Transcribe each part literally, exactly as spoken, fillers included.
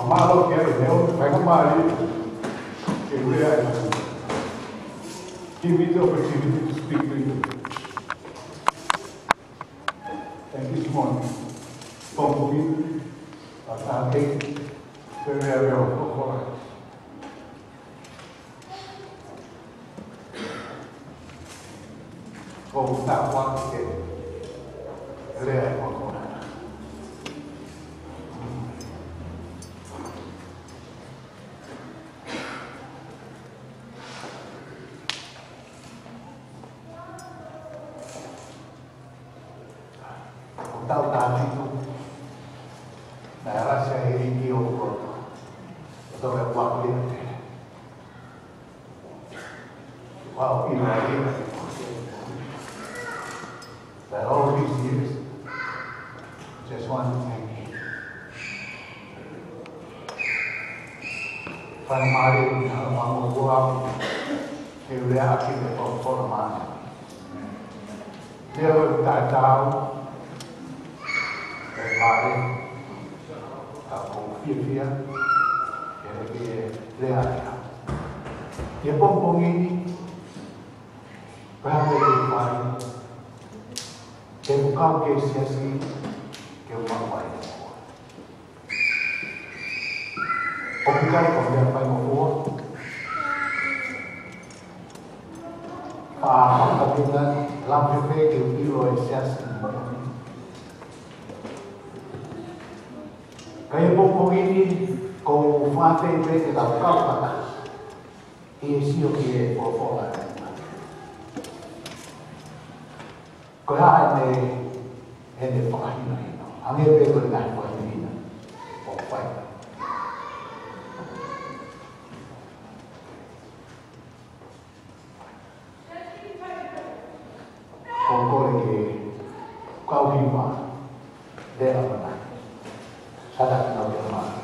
Mālō ki he ʻEiki, faingamālie ke u lea ai. Give me the opportunity to speak to you. Thank you, Simon. Thank you. But I think very, very, very, ko u taʻofi ke lea ʻi he ʻaho ni. Ko e taʻu taha fitu, naʻe ʻalasi ai e ʻEiki ʻo u loto. ʻO tau e ʻaho ni. Wow, you know, I hear that. But all these years, just want to thank you. Faingamālie ʻi he ʻaho ni ke u lea ʻaki e folofola māʻoniʻoni. Lea ʻo e taʻetaau, e vale, ka ʻoku ou fiefia ke u lea ʻaki. ʻI he pongipongi ni, pea me te fai, ke u kau ki he siasi, ke u maʻu ai. ʻOku ʻikai ko e meʻa faingofua. Faʻa fakapina, lave pē ke u ʻilo e siasi ni. Ka ʻi he pongipongi ni, ʻoku ou fakaafeʻi pē ke tau kau fakataha ʻi he sio ki he folofola. Ko e hā ʻene, ʻene fakahinohino. Hangē pē ko e ngaahi fakahinohino ʻoku fai. ʻOku ou kole ke kau hiva. Lea ʻamanaki. Kātaki nau te maki.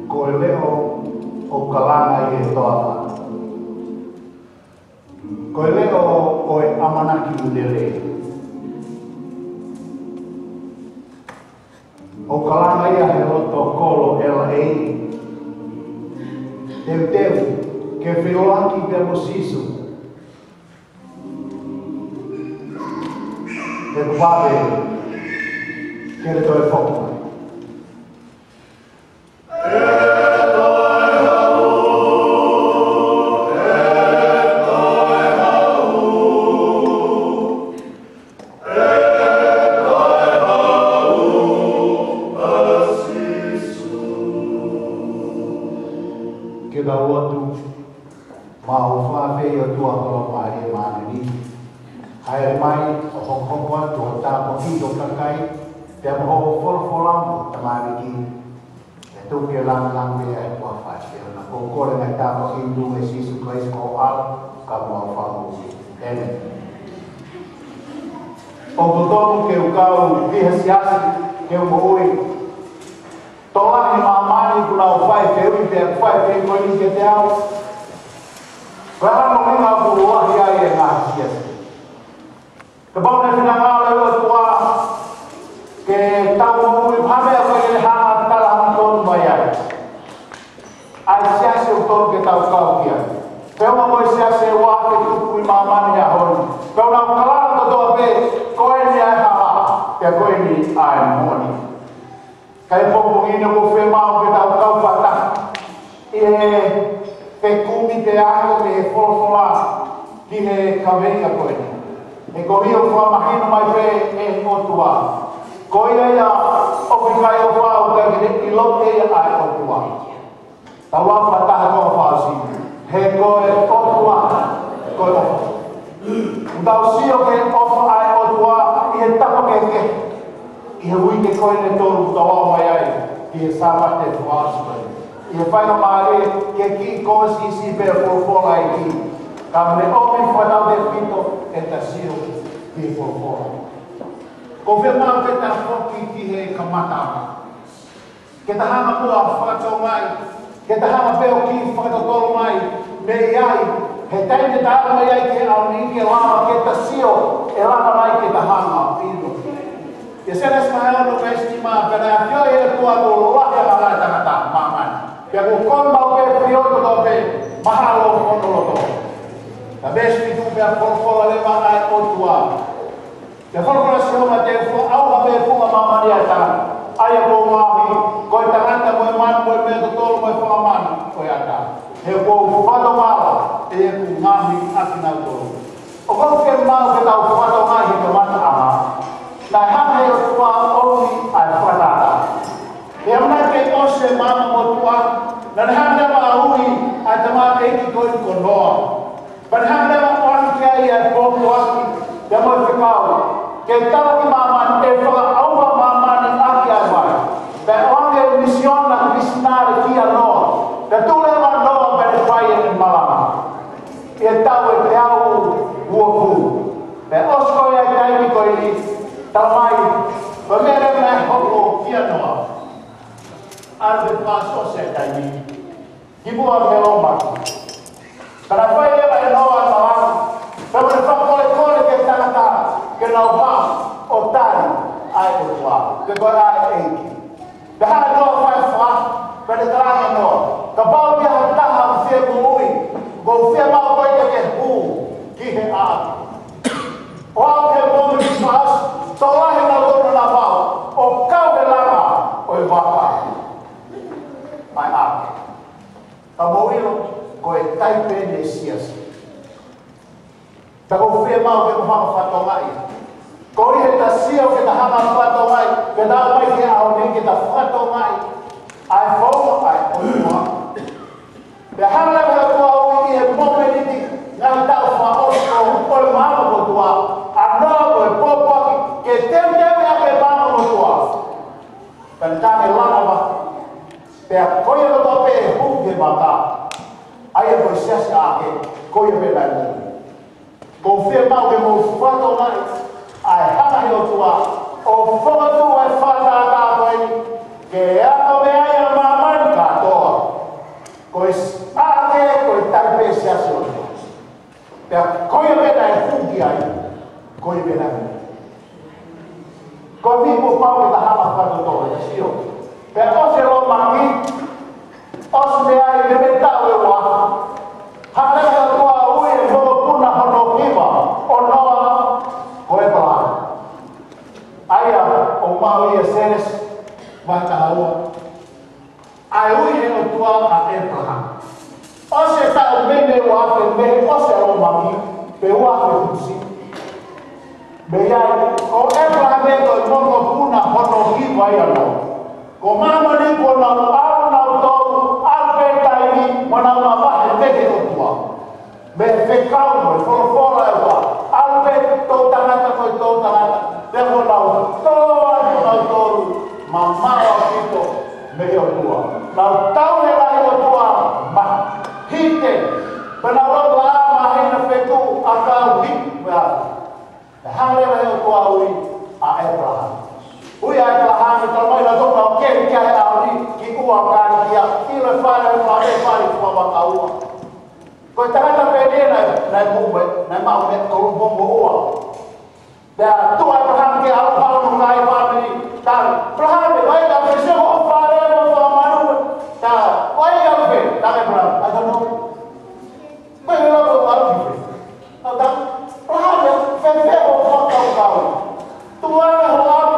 Ko e leʻo ʻoku kalanga ʻi he toafa. Ko e leʻo ʻo e ʻamanaki lelei. ʻOku kalanga ia he loto kolo ʻe laʻei. Teuteu ke feʻiloaki pea mo Sīsū. He kuo pau ke ne toe foki mai. Ke tau lotu. Mau fakaafeʻi ʻOtua ko e Laumālie Māʻoniʻoni. Hāʻele mai ʻo hokohoko atu hoʻo tāpuaki ki ho kakai, pea mo hoʻo folofola mo e tamariki. Ke tuku ke langilangiʻia ʻa e huafa. Pea ʻoku ou kole ʻa e ngaahi tāpuaki ʻi he huafa ʻo Sīsū Kalaisi ko homau ʻAlo, ka ko homau Fakamoʻui. ʻĒmeni. ʻOku totonu ke u kau ʻi he siasi, ke u moʻui. Tokolahi ʻi māmani kuo nau fai fehuʻi pea fai fehuʻi ko eni kiate au. Ko e hā e meʻa ʻoku lahi ai e ngaahi siasi? Kapau naʻe finangalo e ʻOtua ke tau moʻui, ko e hā e meʻa Pea ko eni ʻa e moʻoni. Ka ʻi he pongipongi ni ʻoku fiemaʻu ke tau kau fakataha ʻi he fekumi pea ako mei he folofola ki he kaveinga ko eni. He ko ia ʻoku fakamahino mai pē ʻe he ʻOtua. Ko ia ia ʻoku ʻikai ʻofa ʻoku ʻikai ke ne ʻilo ʻe ia ʻa e ʻOtua. Tau lau fakataha ko e fāsili. He ko e ʻOtua, ko e ʻofa. Tau sio ki he ʻofa ʻa e ʻOtua ʻi he tapa kehekehe. ʻI he uike ko eni ʻe tolu tau ō mai ai ki he Sāpate Fakaʻosi. ʻI he faingamālie ke kiʻi koe siʻisiʻi pē folofola ʻa e ʻEiki. Ka mei ʻomi fakatautefito ʻeta sio ki he folofola. ʻOku fiemaʻu ke ta foki ki he kamataʻanga. Ke ta hanga muʻa ʻo fakatokangaʻi, ke ta hanga pē ʻo kiʻi fakatotolo mai, mei ai, he taimi te ta aʻu mai ai ki he ʻaho ni ke lava ke ta sio, ʻe lava mai ke ta hanga ʻo ʻilo. ʻI he Sēnesi vahe ono veesi nima, pea naʻe ʻafioʻi ʻe he ʻOtua kuo lahi ʻa e ngaahi tangata ʻi māmani. Pea kuo koni maʻu pē ʻe he ʻOtua kotoa pē mahalo ʻo hono loto. Pea veesi fitu, pea folofola leva ʻa e ʻOtua. Pea folofola ʻa Sihova, Te u fakaʻauha mei he funga māmani ʻa e tangata, ʻa ia kuo u ngaohi, ko e tangata mo e manu mo e meʻa totonu mo e fanga manu ʻo e ʻatā. He kuo u fakatomalá, ʻe ʻeku ngaohi ʻa kinautolu. ʻOku fiemaʻu ke tau fakatokangaʻi he kamataʻanga. Naʻe hanga ʻe he ʻOtua ʻo ʻomi ʻa e fakatātā. He ʻamanaki ke ʻosi e maama motuʻa, naʻá ne hanga leva ʻo ui ʻa e tamaioʻeiki ko eni ko Noa. Pea ne hanga leva ʻo ʻoange ki ai ʻa e pōpoaki, pea mo e fekau, ke tala ki māmani ʻe fakaʻauha māmani ʻaki ʻa e vai. Pea ʻoange e misiona, misinale kia Noa. Pea tuʻu leva ʻa Noa pea ne fai ʻene malanga. ʻI he taʻu ʻe teau uofulu. Pea ʻosi ko ia e taimi ko eni, talamai, ko e meʻa leva naʻe hoko kia Noa. ʻAlu pē fakaʻosi e taimi. Kimuʻa ki he lōmaki. Ka naʻe fai leva ʻe Noa ʻa e malanga, pea mo ʻene fakakolekole ki he tangata, ke nau haʻu ʻo tali ʻa e ʻOtua, pe ko e ʻEiki. Pea hanga ʻe Noa ʻo fai e fakaʻaho, pea ne talaange ʻe Noa, Kapau ʻoku ʻi ai ha taha ʻoku fie moʻui, ʻoku ou fiemaʻu koe ke ke hū ki he ʻapi. ʻO aʻu ki he moʻui fakaʻosi, tokolahi ʻa kinautolu naʻa nau haʻu, ʻo kau he langa ʻo e vaka. Mai ake. Ka mou ʻilo, ko e taipe eni e siasi. Pea ʻoku fiemaʻu ke mou hanga ʻo fakatokangaʻi. Ko ia ke ta sio ke ta hanga ʻo fakatokangaʻi, ke ta aʻu mai ki he ʻaho ni ke ta fakatokangaʻi ʻa e founga ʻa e ʻOtua. Pea hanga leva ʻe he ʻOtua ʻo ui ʻi he mōmeniti, ngaahi taʻu fakaʻosi ʻo e maama motuʻa, ʻa Noa mo e pōpoaki, ke teuteuʻi ʻaki e maama motuʻa. Pea ne talaange langa vaka. Pea ko ia kotoa pē ʻe hū ki he vaka, ʻa ia ko e siasi ʻaʻake, ko ia pē naʻe moʻui. ʻOku fiemaʻu ke mou fakatokangaʻi ʻa e hanga ʻe he ʻOtua ʻo fokotuʻu ʻa e fakatātā ko eni, ke ako mei ai ʻa māmani kātoa. Ko e s-, ʻaʻake ko e taipe e siasi ʻo e ʻOtua. Pea ko ia pē naʻe hū ki ai, ko ia pē naʻe moʻui. Ko e meʻa kuo pau ke ta hanga ʻo fakatotolo, sio. Pea ʻosi e lōmaki, ʻosi mei ai, mei he taʻu ʻe ua. Hanga leva ʻe he ʻOtua ʻo ui e mokopuna hono hiva ʻo Noa, ko ʻĒpalahame. ʻA ia ʻoku maʻu ia ʻi he Sēnesi vahe taha ua. ʻA e ui ʻe he ʻOtua ʻa ʻĒpalahame. ʻOsi e taʻu mei he ua afe, mei he ʻosi e lōmaki, pe ua afe B.C. Mei ai, ko ʻĒpalahame ko e mokopuna hono hiva ia ʻo Noa. Ko māmani kuo nau ʻalu nautolu, ʻalu pē taimi, mo nau mavahe mei he ʻOtua. Mei he fekau mo e folofola ʻa e ʻOtua. ʻAlu pē toʻutangata mo e toʻutangata. Pea kuo nau tō atu nautolu, mamaʻo ʻaupito mei he ʻOtua. Nau tauhi e lahi ʻo e ʻOtua, mahino. Pea nau lotu ʻa e māhina fetuʻu ʻakau hiki mo e afi. Pea hanga leva ʻe he ʻOtua ʻo ui ʻa ʻĒpalahame. Ui ʻa ʻĒpalahame, talamai naʻe toki keli ki he ʻaho ni ki ʻUa ʻo Kalitia, ʻilo e fale ʻo e ʻOtua, ʻa e fale ʻo e ʻOtua vakaua. Ko e tangata pē eni naʻe, naʻe moʻui, naʻe maʻu mei he koloa mo ʻUa. Pea tuʻu ʻa ʻĒpalahame ke ʻalu ʻo haʻu mo e ngaahi fāmili. Talaange, ʻĒpalahame, vakai ka pe sio ho fale mo e fanga manu. Talaange, ʻoku ʻi ai pē, talaange ʻĒpalahame, I don't know. Ko e ʻilo ʻoku ʻalu ki fē. Talaange, ʻĒpalahame, fēfē hoʻo fakakaukau? Tuku ange hoʻo ʻalu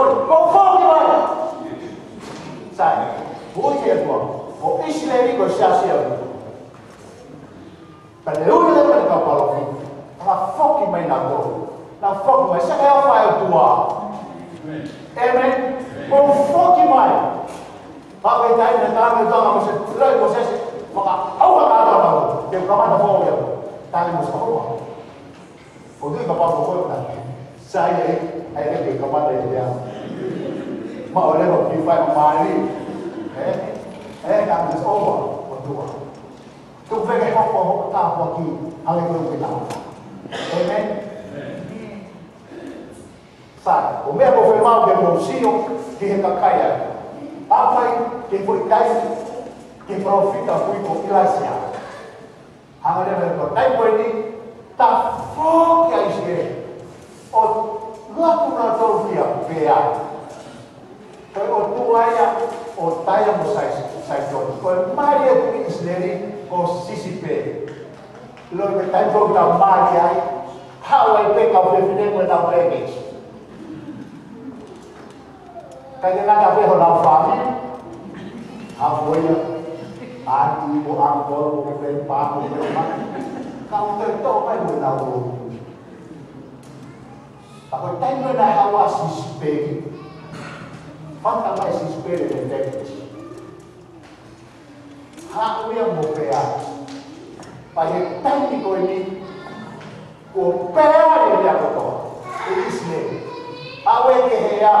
Babuloni, mou foki mai. Sai, ui he ʻOtua, ko ʻIsileli ko e siasi ʻa e ʻOtua. Pea ne ui leva e kau palōfita, naʻa nau foki mai nautolu. Naʻa nau foki mai, sai, ko e ʻofa ʻa e ʻOtua. ʻĒmeni. Mou foki mai. Pea ko e taimi naʻe tala mai ʻe he ʻOtua kia Mōsese, ʻiloʻi ʻe Mōsese, fakaʻauha kātoa nautolu, te u kamata foʻou ia. Tali ʻe Mōsese, ʻoua. ʻOku ou tui kapau ko koe pē. Sai, ʻe, ʻe, ʻe, ke kamata ʻi te au. Ma o leva ki fai ma mali. ʻE, ʻe, ka Mōsese, ʻoua, ʻOtua. Tuku pē ke hoko hoʻo tāpuaki, hangē ko e tāpuaki. ʻĒmeni. Sai, ko e meʻa ʻoku fiemaʻu ke mou sio ki he kakai ai. ʻAlu mai ki he foʻi taimi, ki he palōfita ʻoku ui ko ʻIlaisiā. Hanga leva ʻe he ʻOtua, taimi ko eni, tafoki ʻa ʻIsileli. ʻO lotu nautolu kia Peali. Ko e ʻotua ia ʻo Taia mo Sai-, Saitoni. Ko e mali ʻa e tuʻi ʻIsileli ko Sisipeli. ʻIloʻi ko e taimi ko ē ʻoku tau mali ai, haʻu ai pē kau fefine mo ʻenau pēkesi. ʻIkai ke ngata pē honau fāmili, haʻu ia, ʻanti mo ʻankolo mo pēpā mo pēpā. Kau toe toʻo mai mo ʻenau lotu. Ka ko e taimi naʻe haʻu ai ʻa Sisipeli, fata mai ʻa Sisipeli he pēkesi. Haʻu ia mo Peali. Pea ʻi he taimi ko eni, ko Peali ia kotoa ʻi ʻIsileli. Haʻu e kehe ia,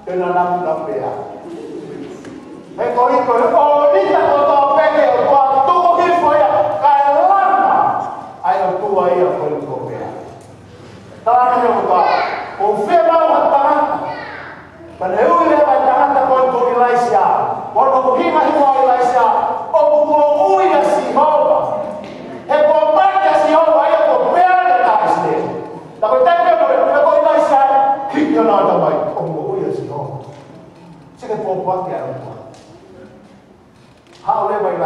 te na namu na Peali. He ko e, ko e ʻōlita kotoa pē ke ʻOtua tuku hifo ia, kae langa ʻa e ʻOtua ia ko eni ko Peali. Tala mai ʻe he ʻOtua, ʻoku fiemaʻu ha tangata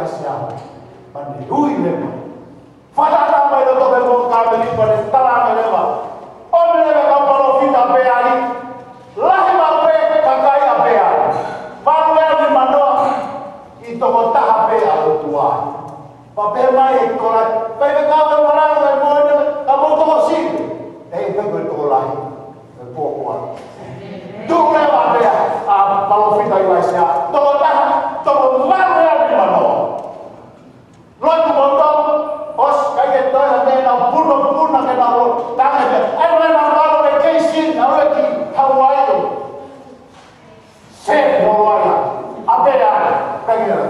Siamu, pea ne ui leva. Fakataha mai loto he moʻunga Kāmeli pea ne talaange leva. ʻOmi leva e kau palōfita ʻa Peali. Lahi maʻu pē kakai ʻa Peali. Valu ʻe nima noa ʻi he tokotaha pē ʻa e ʻOtua. Pea pehē mai ʻe Kolaiate, pea ʻi he kau ʻe malanga e moʻoni, ka mou tokosiʻi. ʻE, pea ko e tokolahi. Ko e pōpoaki. Tuʻu leva pē ʻa e palōfita ʻIlaisiā. Tokotaha, toko valu ʻe nima noa. Lotu moutolu, ʻosi ʻikai ke toe ha meʻa, nau punopuna ke nau lotu. Tangi pē. ʻAi mai nau ʻalu ki he keisi, nau ʻalu ki Hawaii. Se moloa ia, ʻa Peali, pea ke la.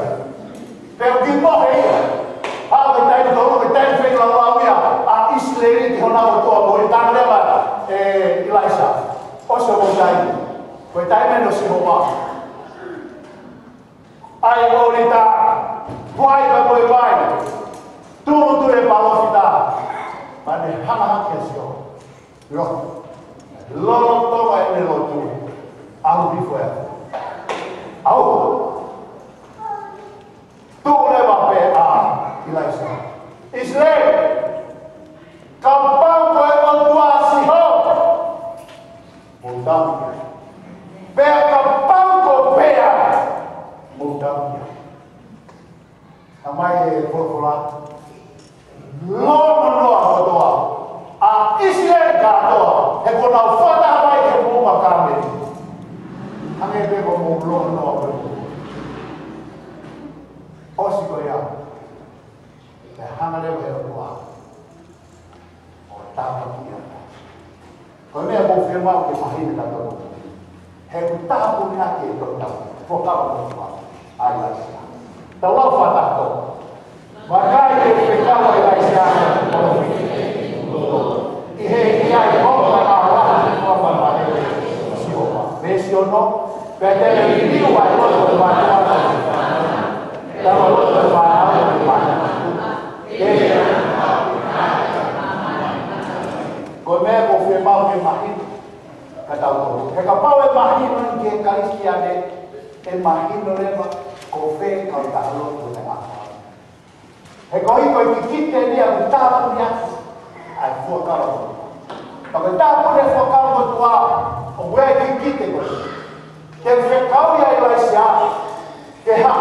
Pea ʻoku kiʻi mohe ia. Pea ko e taimi tolu, ko e taimi feilaulau ia ʻa ʻIsileli ki honau ʻOtua, mo e tangata leva ʻe ʻIlaisiā. ʻOsi hoʻomou taimi. Ko e taimi ʻeni ʻo Sihova. ʻAi ʻōlita, vai ka ko e vai. Tuʻu tuʻu e palōfita. Pea ne hanga hake ʻa Sihova. Lo. Lolotonga ʻene lotu. ʻAlu hifo ē. ʻAlu. Tuʻu leva pē ʻa ʻIlaisiā. ʻIsileli. Kapau ko e ʻOtua ʻa Sihova. Mou tauhi. Pea kapau ko Peali. Mou tauhi. Talamai ʻe he folofola, lōnoa kotoa ʻa ʻIsileli kātoa, he kuo nau fakataha mai ki he moʻunga Kāmeli. Hangē pē ko hoʻomou lōnoa kotoa. ʻOsi ko ia, pea hanga leva ʻe he ʻOtua ʻo tāpuakiʻi ia. Ko e meʻa ʻoku fiemaʻu ke mahino ʻe tautolu. He ʻoku tāpuni ʻaki e toʻutangata. Fuakava motuʻa. ʻA ʻIlaisiā. Tau lau fakataha. Vakai, te u fekau ʻa ʻIlaisiā. ʻI he ʻi ai ʻa e ʻOtua ʻa Sihova. Veesi ono. Pea te ne liliu ʻa e loto ʻo e mātuʻa. Tau loto ʻo e mātuʻa. Ko e meʻa ʻoku fiemaʻu ke mahino kia tautolu. He kapau ʻe mahino ki he Kalisitiane, ʻe mahino leva ko fē kau tangalotu ʻo e ʻOtua. He ko e, ko e kikite ʻeni ʻoku tāpuni ʻaki ʻa e fuakava motuʻa. Ka ko e tāpuni e fuakava motuʻa, ʻoku ʻi ai e kikite ko ē. Te u fekau ʻa ʻIlaisiā, ke hā?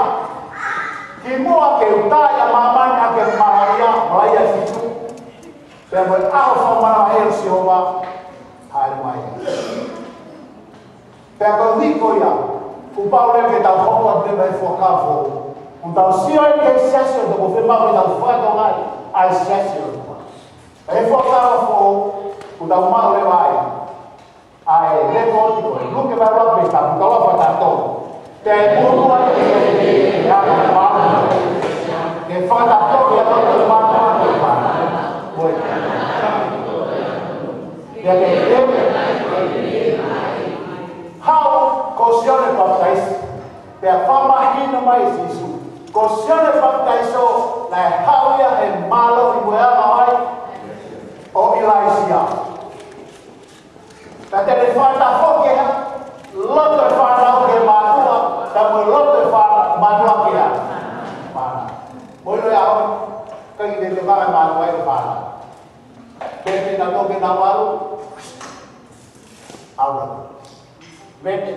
Kimuʻa ke u tā ʻa māmani ʻaki e malaʻia, malaʻia Sīsū. Pea ko e ʻaho fakamanavahē ʻo Sihova, hāʻele mai. Pea ko e ʻuhi ko ia, kuo pau leva ke tau hoko atu leva he fuakava foʻou. Kuo tau sio ai ki he siasi ʻo e ʻOtua, kuo fiemaʻu ke tau fakatokangaʻi ʻa e siasi ʻo e ʻOtua. He fuakava foʻou, kuo tau maʻu leva ai ʻa e lekooti ko ē, Luke vahe ua pea tapu, ka ua pea taha tolu. Pea ʻe muʻomuʻa ʻi he ʻe ʻa e māmani. Ke fakatafoki ʻa e loto ʻo e mātuʻa ki he fānau. Ko e. Pea ke te. Haʻu ko Sione Papitaiso. Pea fakamahino mai ʻe Sīsū. Ko Sione Papitaiso, naʻe haʻu ia he mālohi mo e anga ʻo e ʻIlaisiā. Pea te ne fakatafoki ʻa e loto ʻo e fānau ki he mātuʻa, pea mo e loto ʻo e fānau, mātuʻa ki he fānau. Mo ʻilo ia ʻoku ʻikai ke te vanga mātuʻa ʻi he fānau. Pea te na toki na walu. Aua. Vete.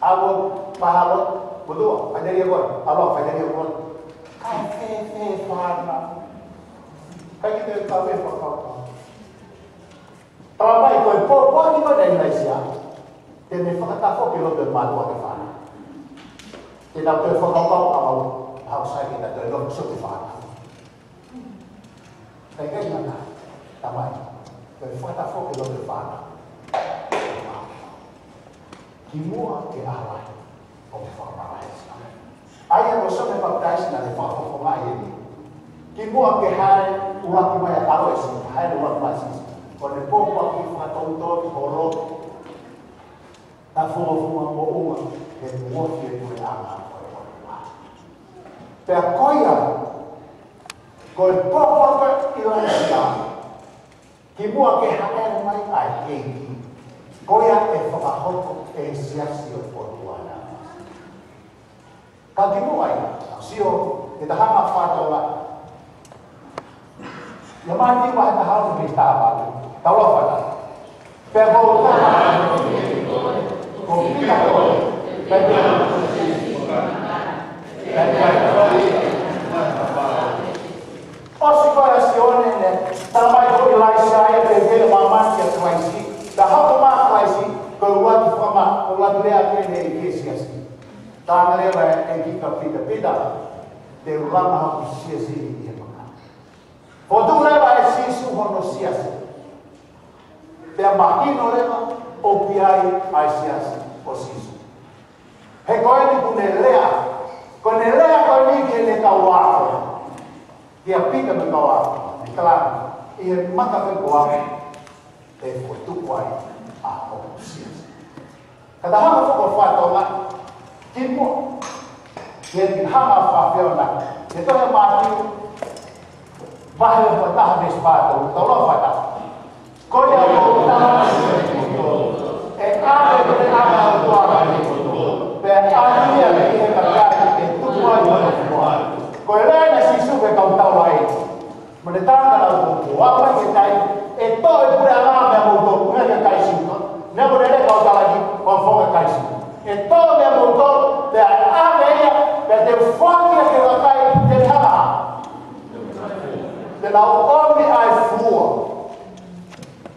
Aua, pahalo. Motuʻa, fainali ia koe. Aua, fainali ia koe. Kae fēfē fānau. ʻIkai ke te kau e fakakau. Talamai ko e pōpoaki ko ē ʻa ʻIlaisiā. Te ne fakatafoki e loto ʻo e mātuʻa ki he fānau. Te nau toe fakakaukau ʻa e ʻaho ʻe sai ke nau toe nofo sio ki he fānau. ʻIkai ke ngata. Talamai. Ko e fakatafoki e loto ʻo e fānau. Kimuʻa ke ʻalu ai. ʻO ke fakamalaʻia. ʻA ia ko Sione Papitaiso naʻe fakafofongaʻi ʻeni. Kimuʻa ke hāʻele ʻuluaki mai ʻa e ʻAlo ʻo Sīsū, hāʻele ʻuluaki mai ʻa Sīsū. Ko ʻene pōpoaki fakatonutonu, holo, tafofonga moʻunga, he kuo ofi e puleʻanga ʻo e ʻOtua. Pea ko ia, ko e pōpoaki ʻa ʻIlaisiā. Kimuʻa ke hāʻele mai ʻa e ʻEiki, ko ia ʻe fakahoko e siasi ʻo e ʻOtua na. Ka kimuʻa ia, Sio, ke ta hanga ʻo fakatonga. ʻIa Mātiu vahe taha ua veesi taha valu. Tau lau fakataha. Pea ko u tala, ko Pita koe, pea ko, pea ko, ʻosi ko ia ʻa Sione ne talamai ko ʻIlaisiā ia, pea ko e māmani ʻa Kalaisi, pea hoko mai ʻa Kalaisi, ko e ʻuluaki fakama, ko e ʻuluaki lea ʻa e ʻEiki ki he siasi. Talaange leva ʻe he ʻEiki kia Pita, Pita, te u langa hoku siasi ʻi he maka. Fokotuʻu leva ʻe Sīsū hono siasi. Pea mahino leva ʻoku ʻi ai ʻa e siasi ʻo Sīsū. He ko eni kuo ne lea, kuo ne lea ko eni ki heʻene kau ako. Kia Pita mo e kau ako, ne talaange, ʻi he maka pē ko au, ʻe fokotuʻu ai ʻa hoku siasi. Ka ta hanga foki ʻo fakatonga, kimuʻa ke ta hanga ʻo fakafeʻao na, he tohi ʻa Mātiu, vahe ua taha veesi fā tolu, tau lau fakataha. Ko ia ʻoku ou tala, ʻe ʻave ʻa e Puleʻanga ʻo e ʻOtua, pea ʻave ia ki he kakai ʻe tuku ai hono fua. Ko e lea eni ʻa Sīsū ki he kau taulaʻeiki. Mo ne talaange ʻe ia, ko au mai ke tai, ʻe toʻo ʻa e Puleʻanga meiate kimoutolu, meiate kimoutolu. Neongo ne lea ki he kau taulaʻeiki, ko e foʻi kakai. ʻE toʻo meiate kimoutolu, pea ʻave ia, pea te u foaki ia ki he kakai te ne hanga. Te nau ʻomi ʻa e fua.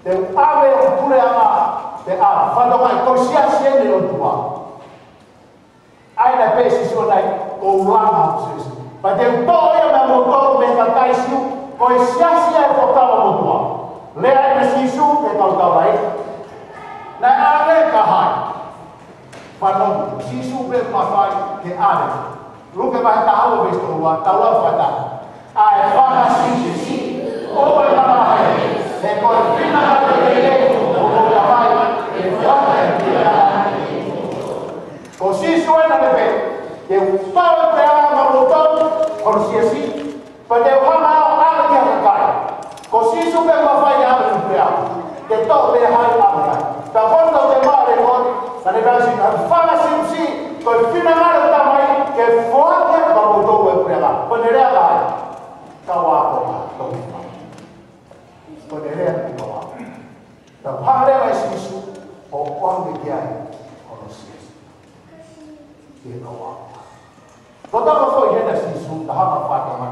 Te u ʻave ʻa e Puleʻanga, te u fakatonga ko e siasi eni ʻo e ʻOtua. ʻA ia naʻe pehē ʻe Sīsū ʻanenai, ko u langa hoku siasi. Pea te u toʻo ia meiate kimoutolu mei he kakai Siu, ko e siasi ia ʻe fakamotuʻa. Lea eni ʻa Sīsū ki he kau taulaʻeiki. Naʻe ʻave kia hai? Fanongo, Sīsū pē mafai ke ʻave. Luke vahe taha ua veesi tolu ua, tau lau fakataha. ʻA e fanga siasi, ʻoua ʻe malanga, he ko e finangalo ʻo e ʻEiki ʻo hoʻo Tamai, ʻe fai ʻe ia. Ko Sīsū ena ne pehē, te u toʻo ʻa e Puleʻanga meiate kimoutolu, ko hono siasi, pea te u hanga ʻo ʻave ki he kakai. Ko Sīsū pē mafai ke ʻave ʻa e Puleʻanga. Te toʻo pē ʻe hai ʻa e kakai. Ka ko e tau te mare ko, ka ne pehē ʻa Sīsū, ʻa e fanga siasi, ko e finangalo ʻo e Tamai, ke foaki kiate kimoutolu ʻa e Puleʻanga. Ko ʻene lea ki he kau ako, ko e lea ki he kau ako. Tau hanga leva ʻe Sīsū ʻo ʻoange ki ai hono siasi. Ki he kau ako. Ko e tau foʻi hena Sīsū, ta hanga ʻo fakatonga.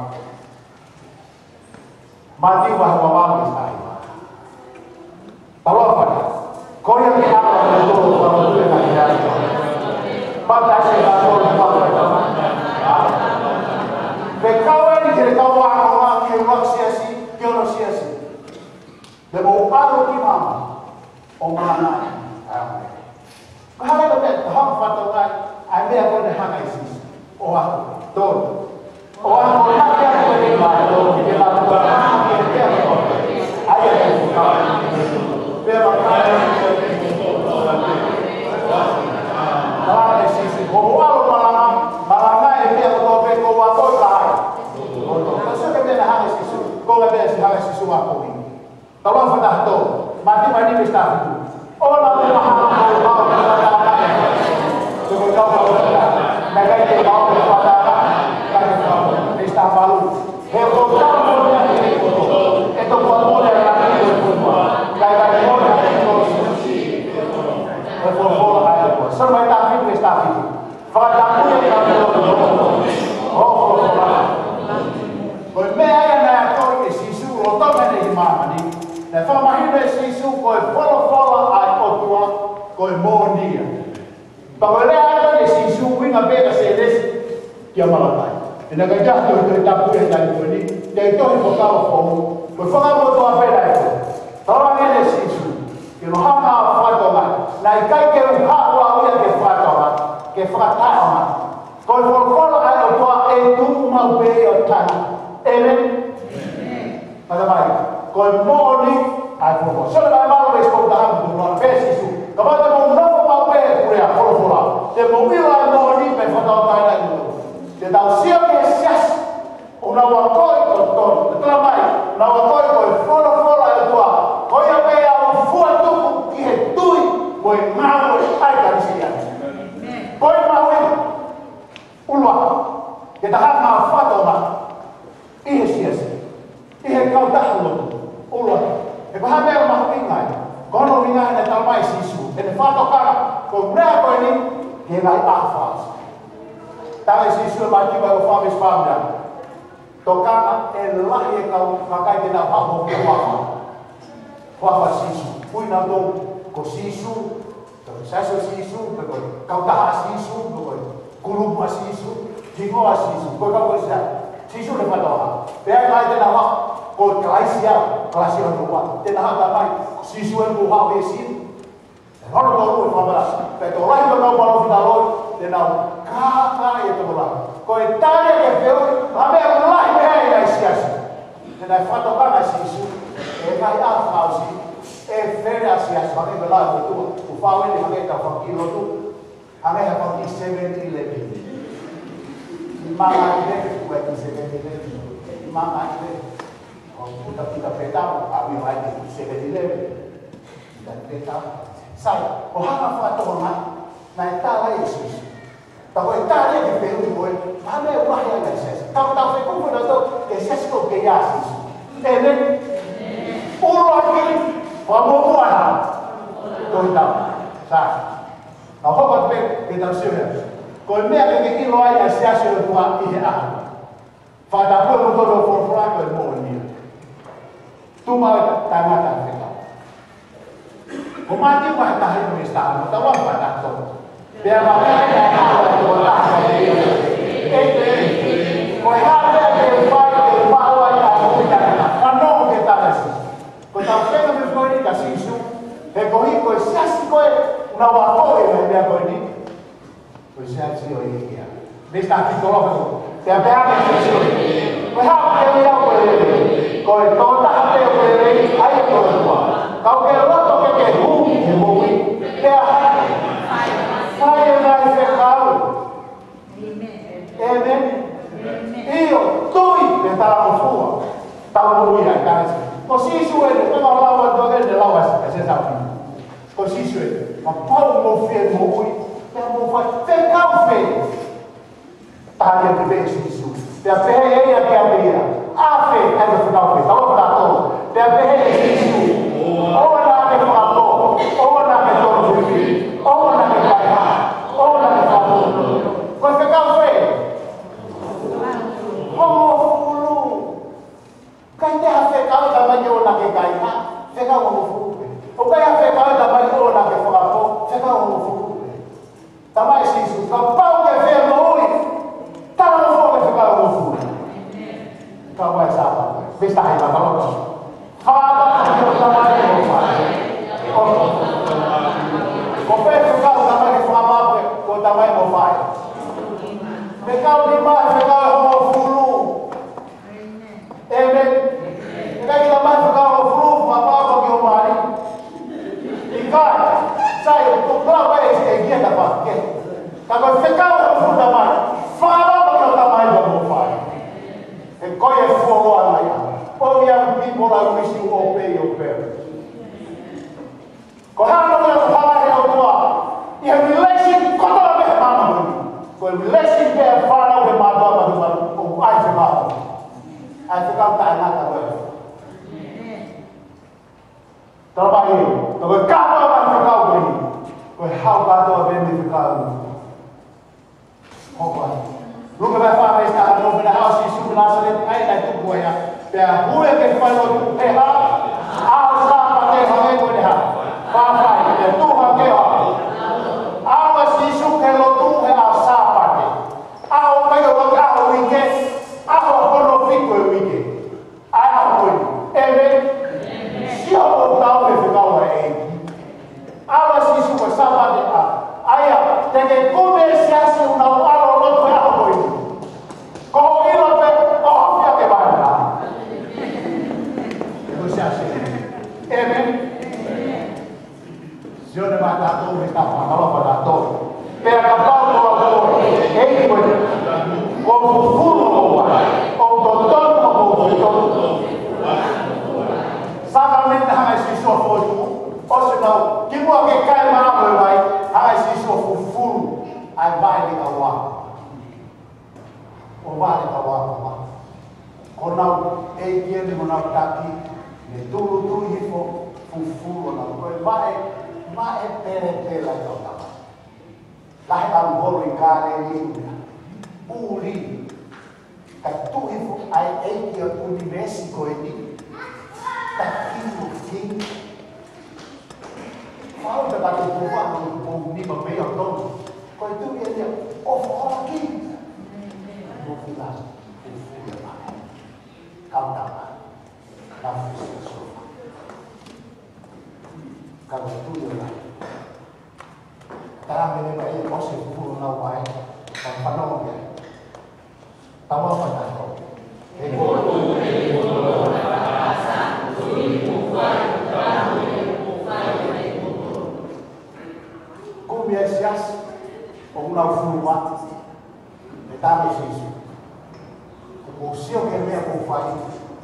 Mātiu vahe ua valu veesi taha hiva. Tau lau fakataha. Ko ia ke ʻalu ʻa kimoutolu ʻo fakamoʻui ʻa e ngaahi ʻapi. Papitaiso ʻa kimoutolu ʻi he huafa ʻo e Tamai. Fekau eni ki he kau ako ki he ʻuluaki siasi, ki hono siasi. Te mou ʻalu ki māmani ʻo malangaʻi ʻa e ʻAfio. Ka hanga ʻo pehē, ka hanga ʻo fakatonga ʻa e meʻa ko ē naʻe hanga ʻe Sīsū. ʻO ako, tolu. ʻO ako, ʻo hake atu ʻa e meʻa ko ē, ke maʻu ʻa e meʻa ko ē. ʻA ia ko e fekau. Pea maʻu ʻa e meʻa ko ē. Talaange ʻe Sīsū, ko hoʻo ʻalu ʻo malanga, malangaʻi e meʻa kotoa pē kuo u akoʻi kia hai. Ko e tolu. Ka sio ki he meʻa naʻe hanga ʻe Sīsū, ko e meʻa naʻe hanga ʻe Sīsū ʻo akoʻi. Tau lau fakataha tolu. Mātiu vahe nima veesi taha fitu. ʻOua naʻa mou mahalo, mou mahalo, mou mahalo. Ko e kau mahalo. Naʻe ʻikai te u mahalo, mou mahalo. Veesi taha valu. He ko e tau mo ia he ko e tau mo ia he ko e tau mo ia. Naʻe ʻikai mo ia he ko e tau mo ia. Ko e folofola ʻa e ʻOtua. Saame taha fitu veesi taha fitu. Fakatapui ʻa e ʻOtua. Ko e folofola. Ko e meʻa ia naʻe akoʻi ʻe Sīsū lolotonga ʻene ʻi māmani. Naʻe fakamahino ʻe Sīsū ko e folofola ʻa e ʻOtua, ko e moʻoni ia. Pea ko e lea ʻa e ʻOtua ʻe Sīsū ʻuhinga pē ʻa Sēnesi kia Malakai. ʻE naʻe ʻikai ke toe toe tapu ia ʻi he taimi ko eni, ʻi he tohi Fuakava Foʻou, ko e Fuakava Motuʻa pē naʻe tohi. Talaange ʻe Sīsū, ke u hanga ʻo fakatonga, naʻe ʻikai ke u haʻu au ia ke fakatonga, ke fakataʻeʻaonga. Ko e folofola ʻa e ʻOtua ʻe tuʻu maʻu pē ia ʻo tanu. ʻĒmeni. Ka ta mai, ko e moʻoni ʻa e folofola. Sione vahe valu veesi tolu taha mo e tolu noa, pehē ʻe Sīsū. Kapau te mou nofo maʻu pē he puleʻanga folofola, te mou ʻilo ʻa e moʻoni pea fakatonga ʻa e moʻoni. Te tau sio ki he siasi, ʻoku nau akoʻi ko e tonu. Tala mai, nau akoʻi ko e folofola ʻa e ʻOtua. Ko ia pē ʻoku fua tupu ki he tui, ko e ngāue ʻa e ʻEkalesia. Ko e mahuʻinga. ʻUluaki, ke ta hanga Kautaha lotu, ʻuluaki. He ko e hā e meʻa mahuʻinga ai? Ko hono ʻuhinga naʻe talamai ʻe Sīsū, ʻene fakatokanga, ko e meʻa ko eni, ke ngai ʻa fals. Tala ʻe Sīsū ʻi Mātiu vahe ua fā veesi fā meʻa. Tokanga ʻe lahi e kau kakai te nau haʻu ʻo huafa. Huafa Sīsū. Ui nautolu ko Sīsū, ko e siasi ʻo Sīsū, pe ko e kautaha ʻa Sīsū, pe ko e kulupu ʻa Sīsū, hingoa ʻa Sīsū, ko e kau ko e siasi. Sīsū ne fakatokanga. Pea ʻe ʻikai te nau haʻu, ko Kalaisi au, Kalaisi ʻo e ʻOtua. Te nau haʻu talamai, Sīsū eni kuo haʻu he sini. Hono tolu e fakamatala. Pea tokolahi ko e kau palōfita loi, te nau kākaaʻi e tokolahi. Ko e tali ʻa e fehuʻi, ha meʻa lahi pehē ʻi he siasi. Te nau fakatokanga Sīsū, ʻe ʻikai ʻa fals, ʻe fēfē ʻa e siasi, hangē ko e lau ʻa e ʻOtua, ʻoku fāʻeleʻi hangē ha fanga kiʻi lotu, hangē ha fanga kiʻi Seven Eleven. ʻI manga i le, ʻoku ʻi ai e kiʻi Seven Eleven. ʻI manga i le. ʻO puta pita pē tau, ʻa mi ʻai e kiʻi Seven Eleven. Pita pē tau. Sai, ʻo hanga fakatokanga, naʻe tala ʻe Sīsū. Ka ko e tali ʻa e fehuʻi ko ē, ha meʻa lahi ʻa e siasi. Tau, tau fekupu nautolu, e siasi ko ē ʻoku ʻia Sīsū. ʻĒmeni. ʻUluaki, fakamuʻomuʻa na. Ko e tau. Sai. Ka hoko atu pē, ke tau sio ia. Ko e meʻa ke ke ʻilo ai ʻa e siasi ʻo e ʻOtua ʻi he ʻaho. Fakatapu e moutolu ʻo folofola ko e moʻoni ia. Tuʻu mai e tangata fekau. Ko Mātiu vahe taha hiva veesi taha ono, tau lau fakataha. Pea ma pea ʻi ai ʻa e tangata ko ia. ʻEiki, ko e hā e meʻa ke u fai ke u maʻu ai ʻa e moʻui taʻengata? Fanongo ki he tala ʻa Sīsū. Ko e tau fenga me ko eni kia Sīsū, he ko e, ko e siasi ko ē, ʻoku nau akoʻi e meʻa ko eni. Ko e siasi ʻo e ʻEiki ia. Mista Fitolofa. Pea pehē ange ʻe Sīsū, ko e hā ʻoku ke ui au ko e lelei? Ko e tokotaha pē ʻoku lelei, ʻa ia ko e ʻOtua. Ka ʻoku ke loto ke ke hū ki he moʻui, pea fai ʻa e ngaahi fekau. ʻĒmeni. ʻIo, tui, pea talangofua. Tau moʻui ai, kāinga. Ko Sīsū eni, ko e lau atu eni, lau ʻa e, ʻa e siasi. Ko Sīsū ē, kapau ʻoku mou fie moʻui, pea mou fai fekau fē? Tali atu pē ʻe Sīsū. Pea pehē ʻe ia kiate ia, ʻa fē, ʻa e fekau fē, tau ʻofa tautolu. Pea pehē ʻe Sīsū, ʻoua naʻa ke fakapō, ʻoua naʻa ke tonu fifili, ʻoua naʻa ke kaihaʻa, ʻoua naʻa ke fakapō. Ko e fekau fē? Hongofulu. ʻIkai toe ha fekau ʻe talamai ʻoua naʻa ke kaihaʻa, fekau hongofulu pē. ʻOku ʻikai ha fekau ʻe talamai ʻoua naʻa ke fakapō, fekau hongofulu pē. Talamai ʻe Sīsū, kapau ʻoku ke fie moʻui, talangofua ki he fekau hongofulu. Kau ai Sāpate, mista Haiva Taloki. Fakaʻapaʻapa ki ho tamai mo ho faʻē. Ko fē fekau ʻoku talamai ke fakaʻapaʻapa, ko ho tamai mo ho faʻē? Fekau nima, fekau hongofulu. ʻĒmeni. ʻIkai ke talamai fekau hongofulu, fakaʻapaʻapa ki ho mali. ʻIkai, sai, ko e lau ʻa e ʻEiki ia ta pake. Ka ko e fekau hongofulu talamai, fakaʻapaʻapa ki ho tamai mo ho faʻē. He ko e fuoloa ia. All young people, I wish you obey your parents. Ko e hā e meʻa ʻoku hala he ʻOtua ʻi he relation kotoa pē he māmani? Ko e relation pē ʻa e fānau he mātuʻa, mātuʻa, ʻoku ʻi ai e fekau. ʻA e fekau taʻengata ko ē. Talamai ē, ko e kātoa ʻa e fekau ko eni. Ko e hā kātoa pē ʻene fekau. Hoko atu. Luke vahe fā veesi taha ono, pea naʻe haʻu ʻa Sīsū ki Nāsaleti, ʻa ia naʻe tupu ai ia. Pea hū ia ke fai lotu he hā? ʻAho Sāpate, hangē ko ʻene hā? Faʻa fai, pea tuʻu hake ʻo hā? ʻAlu ʻa Sīsū ki he lotu he ʻaho Sāpate. ʻAho ʻikai ʻo lotu, ʻaho uike, ʻaho hono fitu ʻo e uike. ʻA e ʻaho ko eni. ʻĒmeni. Sio ʻoku tau he fekau ʻa e ʻEiki. ʻAlu ʻa Sīsū ko e Sāpate ʻa. ʻA ia, te ke kumi e siasi ʻoku nau ʻalu ʻo lotu he ʻaho ko eni. Ko hoʻo ʻilo pē, ʻofa ke mana. Ko e siasi. ʻĒmeni. Sio ʻEiki eni mo nau taki, ne tūʻulutui hifo, fufulu ʻo nau ko e vaʻe, vaʻe pelepela ʻi kau tama. Lahi ʻalu holo ʻi Kāleli ia. ʻUli, ka tuʻu hifo ʻa e ʻEiki ʻo e ʻunivēsi ko eni. Taki mo ki. Fau ta katu kuva no ko nima mei ʻo tonu. Ko e tuʻi eni ʻo fo ki. Mo ki la. Fufulu ʻa e vaʻe. Kau tama. Ka fusi ʻa Sōfa. Ka ko e tuʻi ʻo la. Tala mele mai ʻosi fufulu ʻa e vaʻe. Ka fanongo ia. Tama fanako. He ko Kumi ʻa e siasi, ʻoku nau fulu atu. Pea tala mai ʻe Sīsū. Ko hoʻo sio ki he meʻa kuo fai,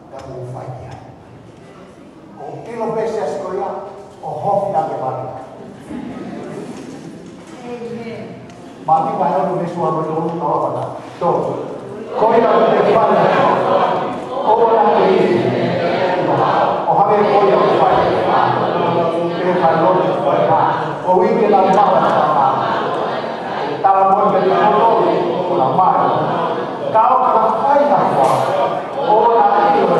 pea kuo fai ki ai. Ko e ʻilo pē siasi ko ia, ʻo hofi ʻa e vale. ʻĒmeni. Mātiu vahe ono veesi ua mo e tolu, tau ʻalu atu. Tolu. Ko ia ʻoku te fai, ʻoua naʻa ke ʻi, ʻo hangē ko ia ʻoku fai, ke fai lotu, ko e hā, ko e uike la mama, tala mo e meʻa ʻoku tau mai. Ka ʻo ka fai ha fua, ʻoua naʻa ke ʻilo.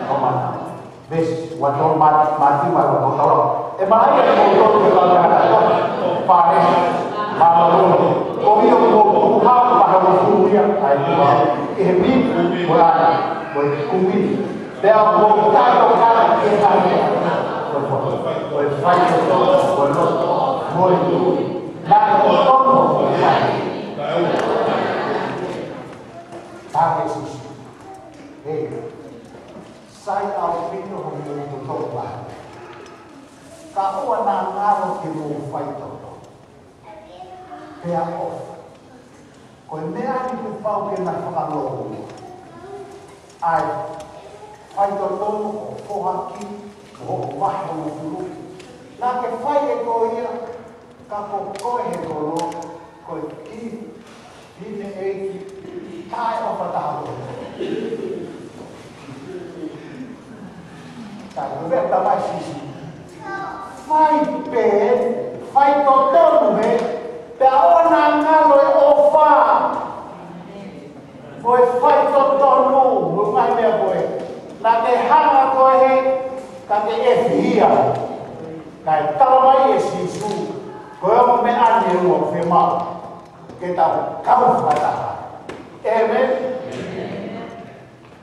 Ko mana. Veesi ua tolu, Mā-, Mātiu vahe ua tolu. ʻE maʻa ia ko tolu ke kau tangata Fālesi, mālōlō. Ko ia ʻoku tukuhau ʻa hono fulu ia, ʻa e tukuhau. ʻI he mīti, mo e ʻai, mo e kumi. Pea ʻoku taʻetokanga ki he ngaahi meʻa. Ko e fai, ko e fai, ko e lotu, mo e tui. Naʻe ʻoku tonu, ko e fai. Tala ʻe Sīsū. Hei. Sai ʻaupito hoʻomou totonu. Ka ʻoua naʻa ngalo ke mou faitotonu. Pea ʻofa. Ko e meʻa ni kuo pau ke na fakalōua. ʻA e faitotonu ʻo foaki mo hoʻo vahe ʻo fulu. Naʻa ke fai ʻe koe ia, ka ko koe he kolo, ko e kiʻi fineʻeiki taʻeʻofa taha koe. Ka ko e meʻa tala mai ʻe Sīsū. Fai pē, faitotonu pē, pea ʻoua naʻa ngalo e ʻofa. Ko e faitotonu, mo e ngaahi meʻa ko ē. Naʻa ke hanga koe he, ka ke ʻefihia. Kae tala mai ʻe Sīsū, ko e ongo meʻa ni ʻe ua ʻoku fiemaʻu ke tau kau fakataha. ʻĒmeni.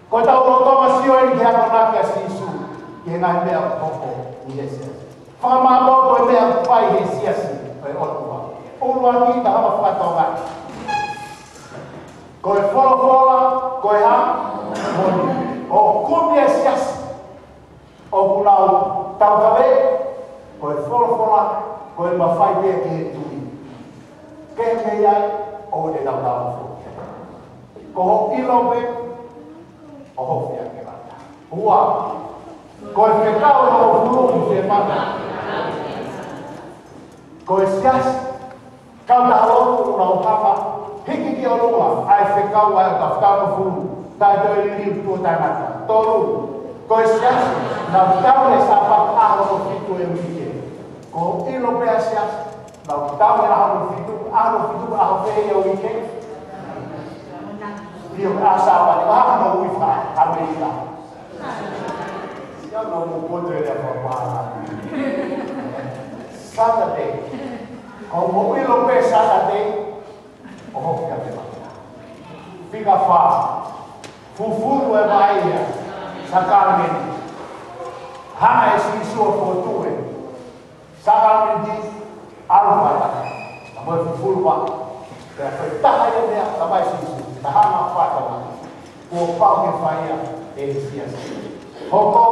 Ko ʻetau lolotonga sio eni ki he akonaki ʻa Sīsū, ki he ngaahi meʻa ʻoku hoko ʻi he siasi. Fakamālō ko e meʻa ʻoku fai he siasi, ko e ʻOtua. ʻUluaki, tau hanga fakatonga. Ko e folofola, ko e hā? Moʻoni. ʻOku kumi e siasi ʻoku nau tautau ē, ko e folofola, ko e mafai pē ki he tui. Ke ke ai, ʻoku te tautau foki. Ko hoʻo ʻilo pē, ʻo hofi ʻa e vale. Ua, ko e fekau ʻo e fulu ke mata. Ko e siasi, kau na lotu na o papa, hiki ki ʻolunga, ʻa e fekau ʻa e ka fekau ʻo e fulu, taʻe toe liliu tuʻo taʻengata. Tolu, ko e siasi, nau tau he Sāpate ʻaho hono fitu ʻo e uike. Ko e ʻilo pē ʻa e siasi, nau tau he ʻaho hono fitu, ʻaho hono fitu, ʻaho pē ia ʻo e uike. ʻIo, ʻa Sāpate, ʻaho hono ui fā, ʻAmelika. Ia no mo poto e lea papālani. Saturday. Ko hoʻo ʻilo pē Saturday, ʻo hofi ʻa e vale. Fika fā. Fufulu e vaʻe ia. Sākalamēniti. Hanga ʻe Sīsū ʻo fokotuʻu e sākalamēniti, ʻalu fakataha. Ka mo e fufulu vaʻe. Pea ko e taha ia meʻa, tala mai ʻe Sīsū, tau hanga fakataha. Kuo pau ke fai ia ʻe he siasi. Hoko,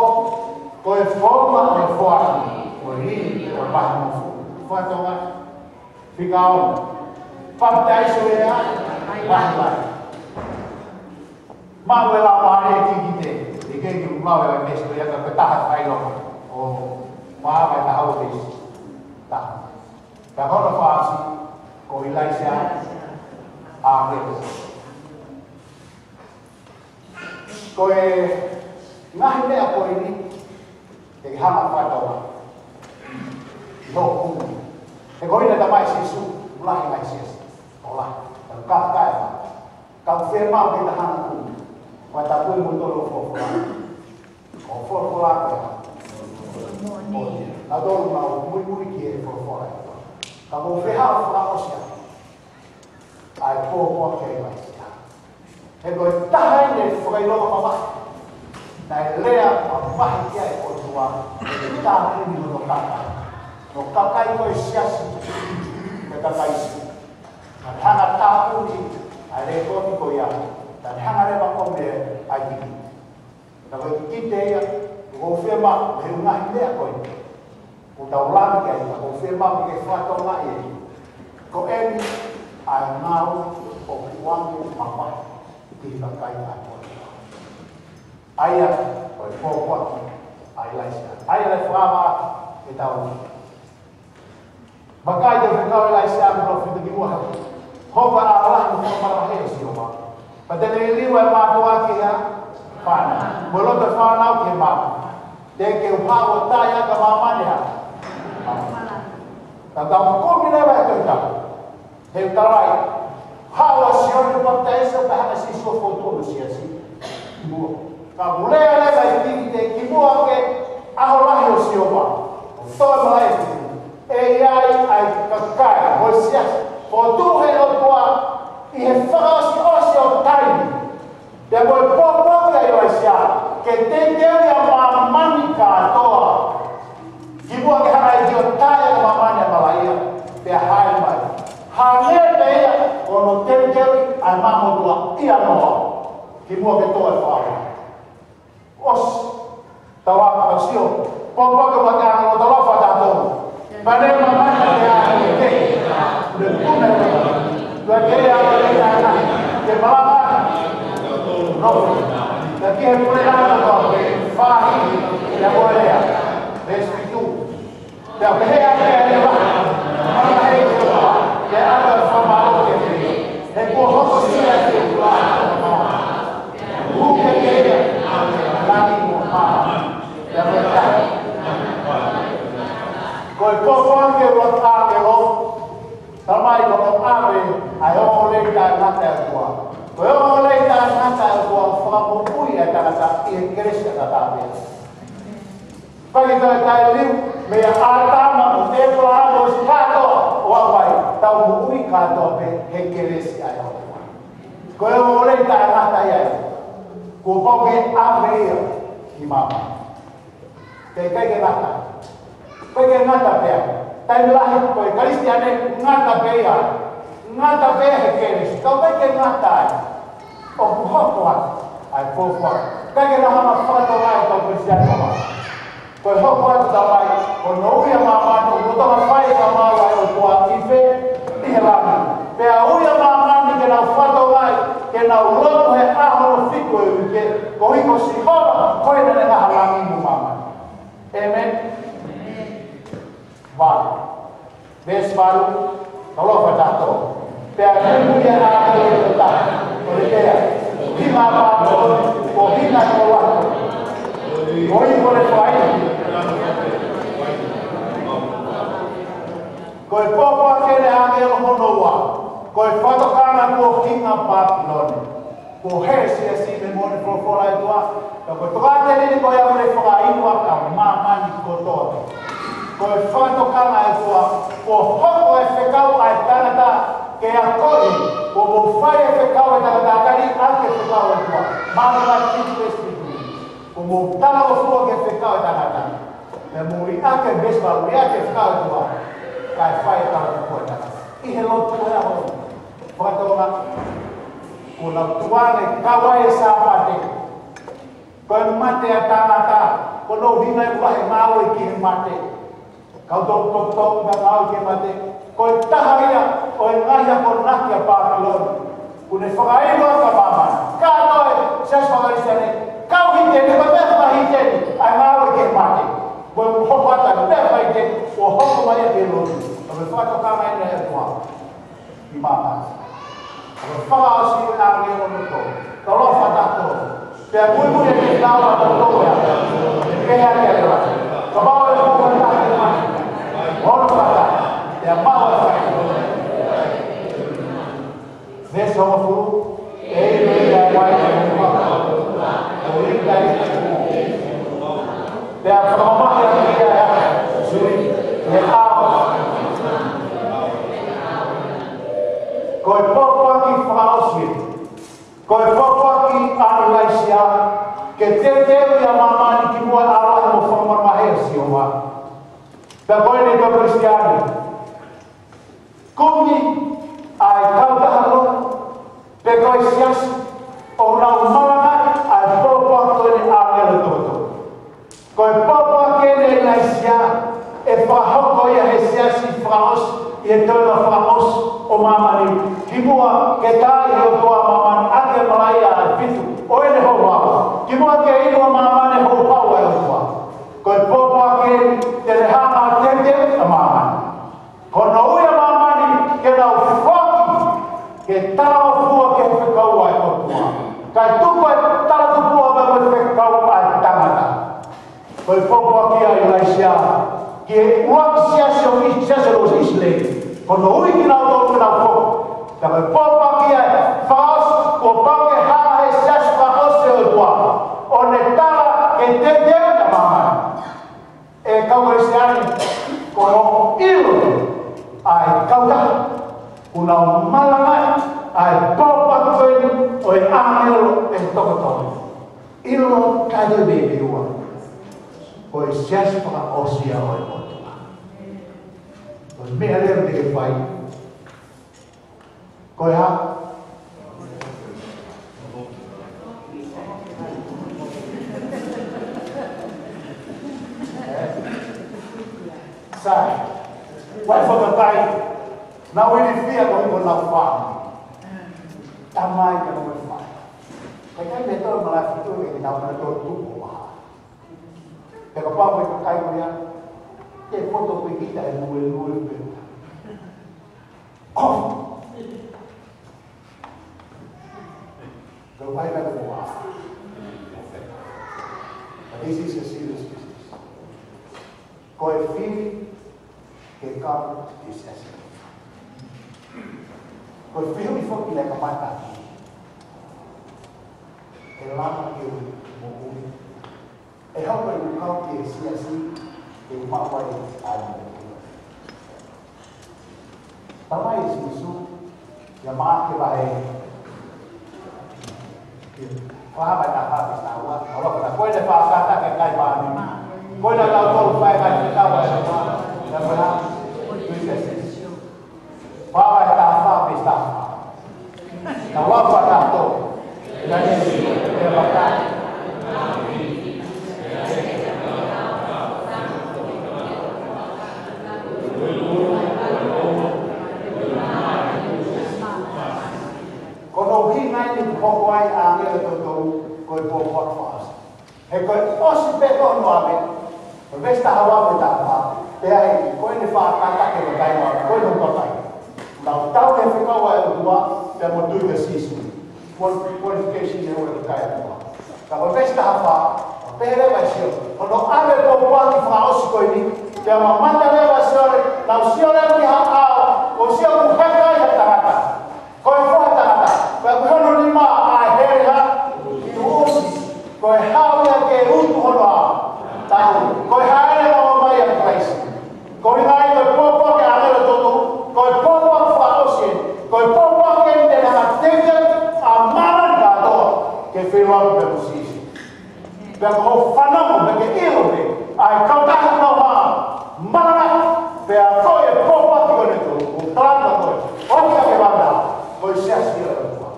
ko e founga ʻo e foaki, ko e lī, ko e mahi mo fulu. Fakatonga, fika ono. Papitaiso ʻi he vaivai. Maʻu e Laumālie Kikite, ʻe kei ke maʻu e meso ia ka ko e taha fai loa. ʻO maʻu e taha ʻo e meso. Taha. Ka ko hono fāsi, ko ʻIlaisiā ʻĀkelo. Ko e ngaahi meʻa ko eni, ke ke hanga ʻo fakatonga ʻi hoʻo kumi. He ko ena ʻa e Tamai Sīsū, lahi mai siasi. ʻO lahi, ka ka ka e ma. Ka ʻoku fiemaʻu ke ta hanga ʻo kumi. Ko e tapu mo tolo folofola. ʻO folofola ko e. Ka tolu mau muimui ki he folofola. Ka ko e fē haʻo fakaʻosi ʻa e pōpoaki ʻa ʻIlaisiā. He ko e taha eni e fakaʻilonga mamahi. Naʻe lea mamahi ki ai ʻa e ʻOtua, ʻi he tāpuni hono kakai. Hono kakai ko e siasi, ko e kakai Siu. Naʻe hanga ʻo tāpuni ʻa e lēkooti ko ia. Naʻe hanga leva ʻo ʻomi ʻa e ʻaitiki. Ka ko e kikite ia, ʻoku ou fiemaʻu, he ʻū ngaahi meʻa ko eni. ʻOku tau lave ki ai, ʻoku ou fiemaʻu ke ke fakatonga ʻi ai. Ko eni ʻa e ngāue ʻoku ʻoange mamahi ki he kakai ʻa e ʻOtua. ʻA ia, ko e pōpoaki ʻa ʻIlaisiā. ʻA ia ʻe fakaava ke tau Vakai ki he fekau ʻa ʻIlaisiā mo e palōfita kimuʻa hake. Hoko ʻa e ʻaho lahi mo e fakamāvaheʻi ʻo Sihova. Pea te ne liliu ʻa e mātuʻa ki he fānau. Mo e loto ʻo e fānau ki he mātuʻa. Te ke u haʻu ʻo taaʻi ʻaki ʻa māmani ʻa. Ka tau kumi leva ʻe he Tohi Tapu. He ʻoku tala mai, haʻu ʻa Sione Papitaiso pea hanga ʻe Sīsū ʻo fokotuʻu hono siasi. Kimuʻa. Ka ʻoku lea leva ʻa e kikite kimuʻa ki he ʻaho lahi ʻo Sihova. ʻO toe malaʻe ki ai ʻa e kakai, mo e siasi. Fokotuʻu ʻe he ʻOtua ʻi he fakaʻosiʻosi ʻo taimi. Pea ko e pōpoaki ʻa ʻIlaisiā, ke teuteuʻi ʻa māmani kātoa. Kimuʻa ke hanga ʻe ia ʻo taaʻi ʻa māmani ʻa malaʻia, pea hae mai. Hangē pē ia ko hono teuteuʻi ʻa e maama ʻo e ʻOtua ʻia Noa. Kimuʻa ke tō ʻa e fakaʻauha. ʻOsi. Tau aka sio. Pōpoaki ʻa e ʻāngelo, tau ʻalu fakataha. Pane māmani ke ʻa e ke. Ke puna e ʻOtua. Ke ʻa e ke ʻa e ke malanga. Nofo. Ka ki he pule ʻa e ʻOtua. Fāʻi. Ia ko e lea. Veesi fitu. Pea pehē ʻa e lea. Mana he ʻOtua. Ke ʻa e fakamālō ke. He kuo hokosia ke ʻOtua. Uke ke ia, langi mo e mā. Ia ko e taha. Ko e pōpoaki ʻa e ʻāngelo, tala mai ko hono ʻave ʻa e ongoongolelei taʻengata ʻa e ʻOtua. Ko e ongoongolelei taʻengata ʻa e ʻOtua, fakamoʻui ʻa e tangata ʻi he kelesi ʻataʻatā pē. Pea ʻi he taimi ni, meia ʻĀtama mo ʻĒpalahame mo Sihova kātoa, ʻo aʻu mai, tau moʻui kātoa pē he kelesi ʻa e ʻOtua. Ko e ongoongolelei taʻengata ia ē. Kuo pau ke ʻave ia ki māmani. Ka ʻikai ke ngata. ʻIkai ke ngata pē ia. Taimi lahi ko e Kalisitiane ngata pē ia. Ngata pē ia he kelesi. Ka ʻikai ke ngata ai. ʻOku hoko atu ʻa e pōpoaki. ʻIkai ke nau hanga ʻo fakatonga ʻa e kau Kalisitiane ʻo Ko e hoko atu, tala mai, ko hono ui ʻa māmani, ʻoku totonu ke fai ʻa e maama ʻa e ʻOtua ʻi fē? ʻI he langi. Pea ui ʻa māmani ke nau fakatonga ai, ke nau lotu he ʻaho hono fitu ʻo e uike, koeʻuhi ko Sihova, ko ena naʻa ne ngaohi langi mo māmani. ʻĒmeni. Valu. Veesi valu, ka ʻoku lava fakataha. Pea hemu ia ʻa e ʻāngelo ʻe taha, ʻo ne pehē, Hinga ʻa Pāpilone, ko e hinga ʻo e ʻOtua. Koeʻuhi kuo ne fai. Ko e pōpoaki ʻa e ʻāngelo hono ua, ko e fakatokanga kuo hinga ʻa Pāpilone. Kuo hē e siasi mei he moʻoni folofola ʻa e ʻOtua, ka ko e tokāteline ko ia ʻoku ne fakaʻilonga ʻa māmani kotoa. Ko e fakatokanga ʻa e ʻOtua, kuo hoko e fekau ʻa e tangata ke akoʻi, kuo mou fai e fekau ʻa e tangata, ʻikai ke fekau ʻa e ʻOtua. Māmani ki he Kalisitiane. Kuo mou talangofua ki he fekau ʻa e tangata. Pea mou liʻaki e veesi valu, liʻaki e fekau ʻa e ʻOtua. Kae fai e talangofua ʻa e tangata. ʻI he lotu ʻo e ʻaho ni. Fakatonga. Kuo nau tukuange kau ai e Sāpate. Ko e mate ʻa e tangata, ko hono ʻuhinga ʻoku lahi e ngāue ki he mate. Kau tau tau tau ngāue ki he mate. Ko e taha ia ʻo e ngaahi akonaki ʻa Pāpilone. Kuo ne fakaʻilonga ʻa māmani. Kātoa e siasi faka-Kalisitiane, kau hīteni, ko e meʻa fakahīteni ʻa e ngāue ki he mate. Ko e hoko atu e meʻa fakahīteni, kuo hoko mai ia ki he lotu. Ko e fakatokanga eni ʻa e ʻOtua ki māmani. Ko e fakaʻosi ʻa e ʻāngelo hono tolu. Ka ʻoku lava fakataha. Pea muimui ʻa e kau ʻa e toko ia, pea pehē ʻa e lea, kapau ʻe hoko ʻa e tangata, ʻo hono fata, pea maʻu ʻa e fai. Veesi hongofulu, ʻe ʻilo ia ʻe he vai ʻa e ʻOtua, ʻo ʻikai. Pea fakamamahi ʻa e ia, sui, ʻi he ʻao. Ko e pōpoaki fakaʻosi ē. Ko e pōpoaki ʻa ʻIlaisiā, ke teuteuʻi ʻa māmani ki muʻa ʻa e ʻaloʻofa mo e fakamamahi ʻa Sihova. Pea ko eni kau Kalisitiane, kumi ʻa e kautaha ko eni, pe ko e siasi, ʻo nau malangaʻi ʻa e pōpoaki ko eni ʻa e ʻāngelo toko tolu. Ko e pōpoaki eni ʻa ʻIlaisiā, ʻe fakahoko ia ʻe he siasi fakaʻosi, ʻi he toenga fakaʻosi ʻo māmani. Kimuʻa ke taaʻi ʻe he ʻOtua ʻa māmani ʻaki e malaʻia ʻe fitu ʻo ʻene houhau. Kimuʻa ke inu ʻa māmani e houhau ʻa e ʻOtua. Ko e pōpoaki eni te ne hanga ʻo teuteuʻi ʻa māmani. Ko hono ui ʻa māmani ke nau foki ke talangofua ki he fekau ʻa e ʻOtua. Kae tuku e talangofua pea mo e fekau ʻa e tangata. Ko e pōpoaki ʻa ʻIlaisiā ki he ʻuluaki siasi ʻo ʻIsi-, siasi ʻo ʻIsileli. Ko hono ui kinautolu ke nau foki. Ka ko e pōpoaki ʻa e fakaʻosi, kuo pau ke hanga ʻe he siasi fakaʻosi ʻo e ʻOtua ʻo ne tala ke teuteuʻi ʻa māmani. ʻE kau Kalisitiane, ko hoʻo ʻilo ʻa e kautaha, kuo nau malangaʻi ʻa e pōpoaki ko eni ʻo e ʻāngelo ʻe toko tolu. ʻIlo kātoa pē ʻe ua, ko e siasi fakaʻosi ia ʻo e ʻOtua. Ko e meʻa leva te ke fai, ko e hā? Sai. Vai fakakai. Nau ilifia ko iko nau fā. Tamai ka nau fā. Kai kai me tau malafi tu ke nau mana tau tuku ʻo maha. Te ka pau me ka kai ko ia. Te poto pe kita e lue lue pe. Ko. Ka vai ka ko wa. But this is a serious business. Ko e fili ke kau ʻi he siasi. Ko e fili foki naʻe kamata. ʻE lava ke u moʻui. ʻE hoko ʻeku kau ki he siasi ke u maʻu ai ʻa e moʻui. Talamai ʻe Sīsū, ʻia Maʻake vahe fā veesi taha fā, veesi taha ua, ʻo loko na ko e te fākata ke kai pāmi. Ko e na lau tolu fai kai te tau ai, ʻia Maʻake, tui ke Sīsū. Fā veesi taha fā, veesi taha fā. Na ua pa na to. Na ni si, e pa ka. Ko hono ʻuhinga ia ʻoku hoko ai ʻa e ʻāngelo toko tolu, ko e pōpoaki fakaʻosi. He ko e ʻosi pē ko hono ʻave, ko e veesi taha ua mo e taha fā, pea ʻi ai, ko ʻene fākata ke ne kai mo, ko ʻene kakai. Nau tau he fekau ʻa e ʻOtua, pea mo tui kia Sīsū. Qual-, qualification ʻe ua ke kai ʻOtua. Ka ko e veesi taha fā, ʻo pehē leva ʻe Sio, ko hono ʻave pōpoaki fakaʻosi ko eni, pea mamata leva ʻa Sio, nau sio leva ki ha ʻao, ʻo sio kuo heka ai ha tangata. Ko e foha tangata, pea ko hono nima ʻa e hele ha, ki usi, ko e haʻu ia ke utu hono ʻao. Tau, ko e hāʻele ʻo mai ʻa Kalaisi. Ko e ngaahi ko e pōpoaki ʻa e ʻāngelo toko tolu, ko e pōpoaki fakaʻosi, ko e pōpoaki eni te ne hanga ʻo teuteu ʻa māmani kātoa, ke feʻiloaki pea mo Sīsū. Pea ko hoʻo fanongo, pea ke ʻilo pē, ʻa e kautaha ko ē malangaʻi, pea ko e pōpoaki ko eni ko, ko e kalanga ko ē, ʻoku ke vanda, ko e siasi ʻa e ʻOtua.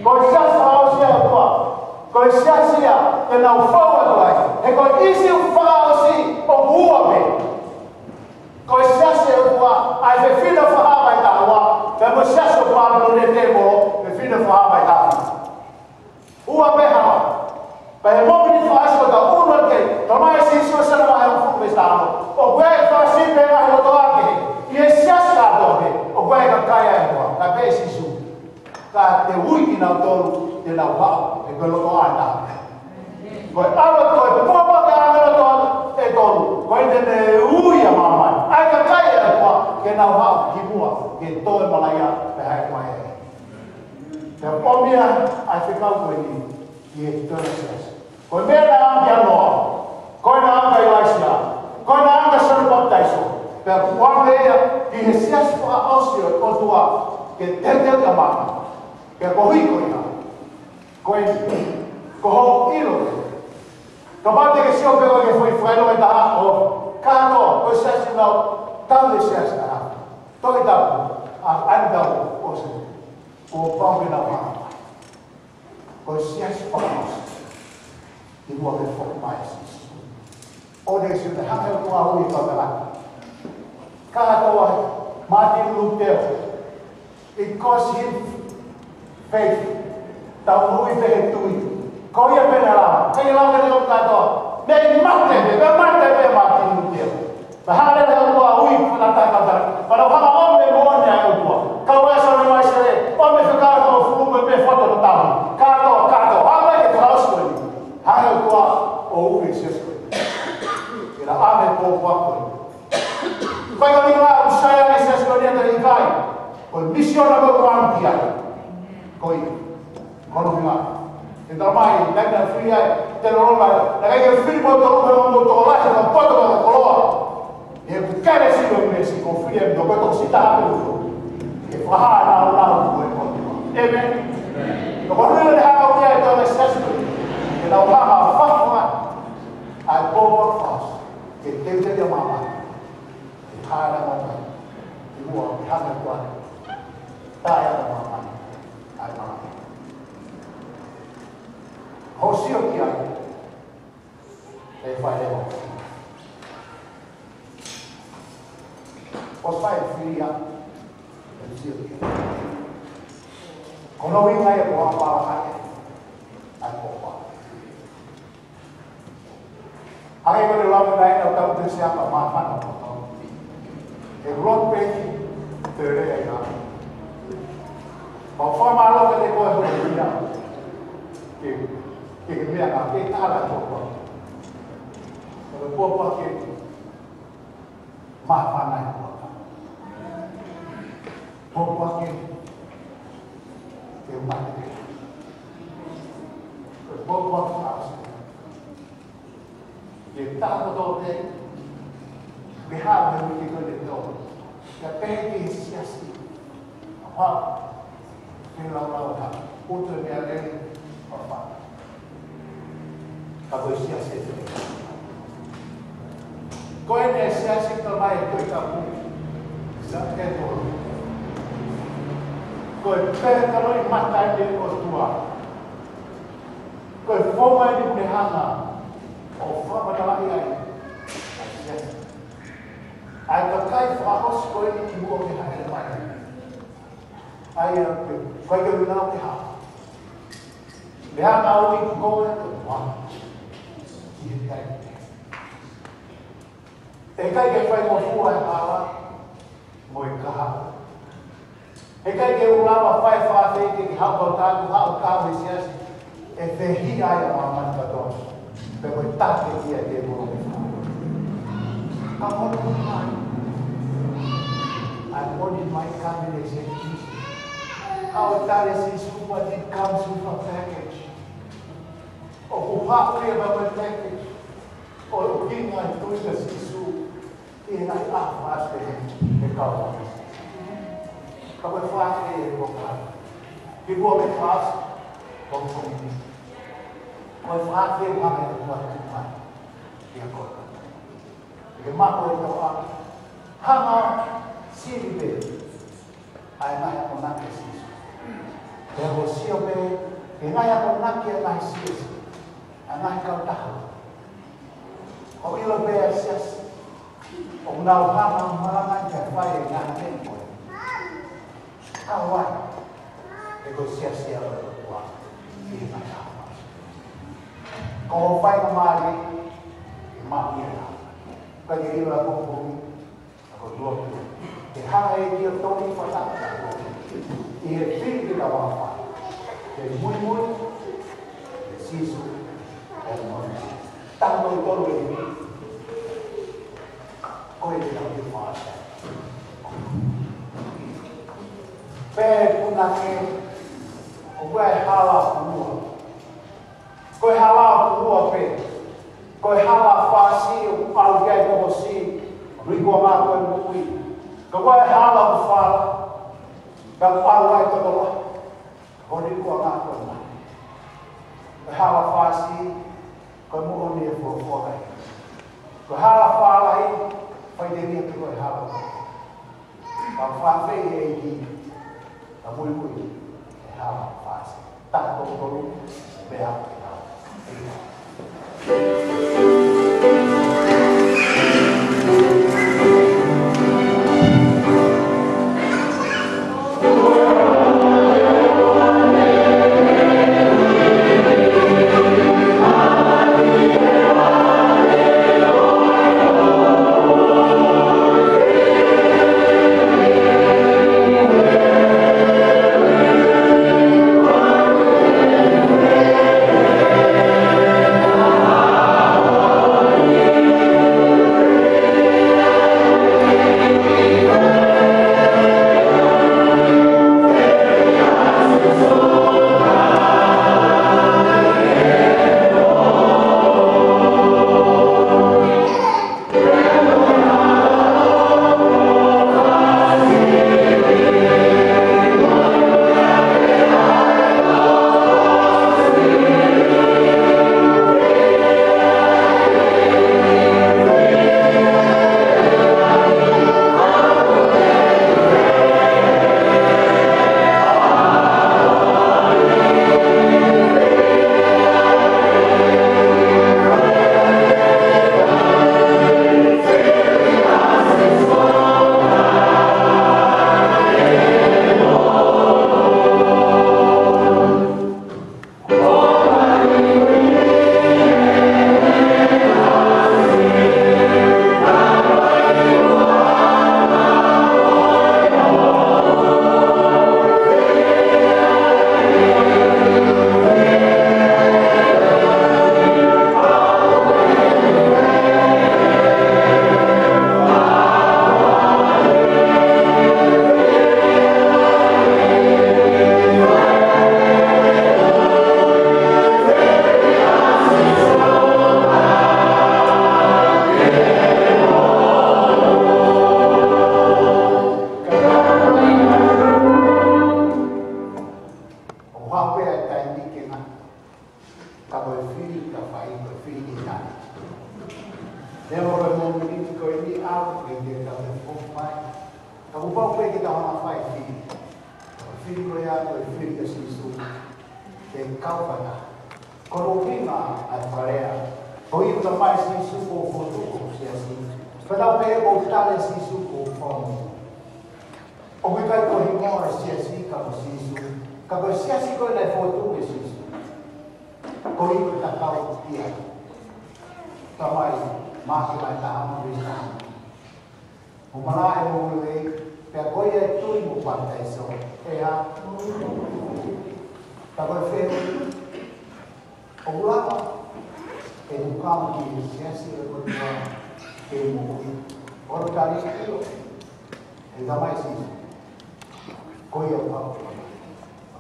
Ko e siasi fakaʻosi ʻa e ʻOtua. Ko e siasi ia, te nau fou atu ai. He ko e ʻīsiu fakaʻosi ʻoku ua pē. Ko e siasi ʻa e ʻOtua, ʻa e fefine fakahā vahe taha ua, pea mo e siasi ʻo Pāpilone te mo, fefine fakahā vahe taha fitu. Ua pē hala. Pea ʻi he mōmeniti fakaʻosi ko ē ʻoku tau ʻunu atu ki ai, talamai ʻe Sīsū ʻi Sione vahe hongofulu veesi taha ono. ʻOku ʻi ai e fanga sipi ʻi he ngaahi loto kehe. ʻI he siasi kātoa pē, ʻoku ʻi ai e kakai ʻa e ʻOtua. Ka pehē ʻe Sīsū. Ka te ui kinautolu te nau haʻu, he ko e loto ʻa e ʻAlo. Ko e ʻAlo, ko e pōpoaki ʻa e ʻAlo ʻe tolu, ko ia te ne ui ʻa māmani. ʻA e kakai ʻa e ʻOtua, ke nau haʻu ki muʻa, ke toe malaʻia, pea hae mai ai. Pea ʻomi ʻa e fekau ko eni, ki he toe siasi. Ko e meʻa naʻe ʻange kia Noa, ko e naʻe ʻange kia ʻIlaisiā, ko e naʻe ʻange kia Sione Papitaiso, pea kuo ʻange ia ki he siasi fakaʻosi ʻo e ʻOtua ke teuteu ʻa māmani. Pea ko e ʻuhi ko ia, ko e, ko hoʻo ʻilo pē. Kapau te ke sio pē koe ki he foʻi fakaʻilonga ʻe taha ʻo kātoa, ko e siasi ʻoku nau tau he siasi ʻa e Tohi Tapu, ʻa e ʻAlo ʻo Sēnesi, kuo pau ke nau hanga mai. Ko e siasi fakaʻosi. Ki muʻa ke foki mai ʻa Sīsū. ʻO ne sio ne hanga ʻe he ʻOtua ʻo ui e kakai. Kātoa, Martin Luther. It cost him faith. Tau ui pē he tui. Ko ia pē naʻe lava. Ko ia lava ne o kātoa. Mei mate pē, mei mate pē Martin Luther. Pea hanga ʻe he ʻOtua ʻo ui fakatātā. Pea nau hanga ʻo ʻomai e moʻoni ʻa e ʻOtua. Kau ʻa Sione Uaisele, ʻomai e fekau hongofulu mo e meʻa ʻe fā ʻo e tau. Kātoa, kātoa. Hanga ʻe he fakaʻosi ko eni. Hanga ʻe he ʻOtua ʻo ui e siasi ko eni. Ke na ʻave e pōpoaki ko eni. Ko e ʻuhinga ʻoku sai ai e siasi ko eni ʻa e ʻikai. Ko e misiona ko ē ʻoku ʻamanaki ai. Ko ia. Ko hono ʻuhinga. Ke tala mai, naʻe ʻikai ke fili ai, te nau ʻilo mai, naʻe ʻikai ke fili mo tolu, mo tolu lahi, mo poto, mo koloa. He ʻoku kele sio meesi, ko fili ai, mo poto si taha pe uto. Ke fakahā nau nau ko e ko. ʻĒmeni. Ko hono ʻuhinga naʻe hanga ʻe he ʻOtua ʻo e siasi. Ke nau hanga fakafa, ʻa e pōpoaki fakaʻosi. Ke teuteu ʻa māmani. Ke hana māmani. Ke muʻa, ke hana kuana. Tae ʻa māmani. ʻA e māmani. Hoʻo sio ki ai, ʻe fai leʻo. ʻOsi fai fili ia, ʻe sio ki ai. Ko hono ʻuhinga ia ko e hanga ʻe he ʻOtua ʻo fakafa. Hangē ko e lave naʻe ʻi ai ʻa e tau te se aka māfana ko tau. ʻE lotu pē ki te lea ia. Pau fakamālō kiate koe hoʻo ia. Ke, ke, ke meʻa ka ke tala ko ko. Ko ko ko ke māfana ko. Ko ko ke, ke mate. Ko ko ke Ke takoto pē, ke hao he uike ko eni ʻe tolu. Ke pehē ki he siasi. Pau, ke lau lau ha, ʻoatu e meʻalele, papa. Ka ko e siasi ʻe tolu. Ko eni e siasi ka mai ko e kapu. Sa ke tolu. Ko e pehē ka loi mata ʻi he ʻOtua. Ko e founga eni ʻoku ne hanga ʻo fakamatalaʻi ai. ʻA e kakai fakaʻosi ko eni ki muʻa ke hāʻele mai. ʻA ia, ko e ke rinau ke hā. Meʻa naʻe ui koe ke hā. ʻIkai. ʻE ʻikai ke faingofua e hala mo e kahaʻu. ʻE ʻikai ke u lava fai fakaafeʻi ke ke haʻu kau tāku, haʻu kau he siasi, ʻe fehiʻa ai ʻa māmani kātoa. Pea ko e tāketi ia ʻe te molo ke fai. Ka molo ke fai. I only my coming as a Christian. Ka ʻoku tali Sīsū, but it comes with a package. ʻOku haʻu ia mo e package. ʻOku ʻuhinga e tui kia Sīsū. ʻI he ngaahi ʻaho fakaʻosi pē he kau. Ka ko e fakaafeʻi ʻe he ʻOtua. He kuo me fakaʻosi, ko e fakaafeʻi. Ko e fakaafeʻi ʻoku hanga ʻe he ʻOtua ʻo tuku mai. ʻIa ko. Ke mako e tau a. Hanga sivi pē. ʻA e ngaahi akonaki ʻa Sīsū. Pea ko e sio pē, ʻa e ngaahi akonaki ʻa e ngaahi siasi. ʻA e ngaahi kautaha. ʻO ʻilo pē ʻa e siasi. ʻOku nau hanga ʻo malanga ʻi he fai e ngaahi meʻa ko ē. Ka ʻoku ʻai. ʻE ko e siasi ʻa e ʻOtua. ʻI he ngaahi akonaki. Ko hoʻo fai ka mali. ʻE maʻu ia. Ka ke ʻilo ʻa e poupou. Ko e lotu. Ke hanga ʻe ia ʻo toli fata. ʻi he fili ke tau fai, ke muimui kia Sīsū ʻi he moʻui. Taha mo e tolu eni. Ko e tau ke fai. Pea punake, ko e hala ua. Ko e hala ʻoku ua pē. Ko e hala fāsiʻi ʻoku ʻalu ki ai ko hosi, ʻoku ikuʻanga ko e moʻui. Ka ko e hala ʻoku fala, ka ʻoku ʻalu ai ko e tokolahi, ʻoku ikuʻanga ko e mate. Ko e hala fāsiʻi, ko e moʻoni e folofola. Ko e hala fālahi, faiteliha pē ko e hala. Ka fafei e ʻEiki, ka muimui e hala fāsiʻi. Taha tolu tolu, pea. ʻO hape a taimi ke ngā, ka ko e fili ka fai, ko e fili ke ngā. Neongo ko e miniti ko eni ʻalu, ko e te ka te fo mai. Ka kuo pau pē ke tau hanga fai fili. Ka ko e fili ko ia, ko e fili kia Sīsū. Ke kau fata. Ko hono ʻuhinga ʻa e fale ʻa e, ko e ʻuhinga mai Sīsū ko e fotu ko e siasi. Pea tau pehē ko e tali Sīsū ko e fotu. ʻOku ʻikai ko e hingoa e siasi ka ko Sīsū. Ka ko e siasi ko ē naʻe fotu ʻe Sīsū. Ko e ʻuhinga ke tau ia. Tamai, Maʻake vahe taha ono veesi taha. Mo mala e moʻui, pea ko ia ʻe tui mo papitaiso, ʻe hā? Ka ko e fehuʻi, ʻoku lava ʻe hoʻo kau ki he siasi ʻo e ʻOtua ke moʻui? ʻOku tali ʻe ʻilo, ʻe Tamai Sīsū. Ko ia ʻoku kau.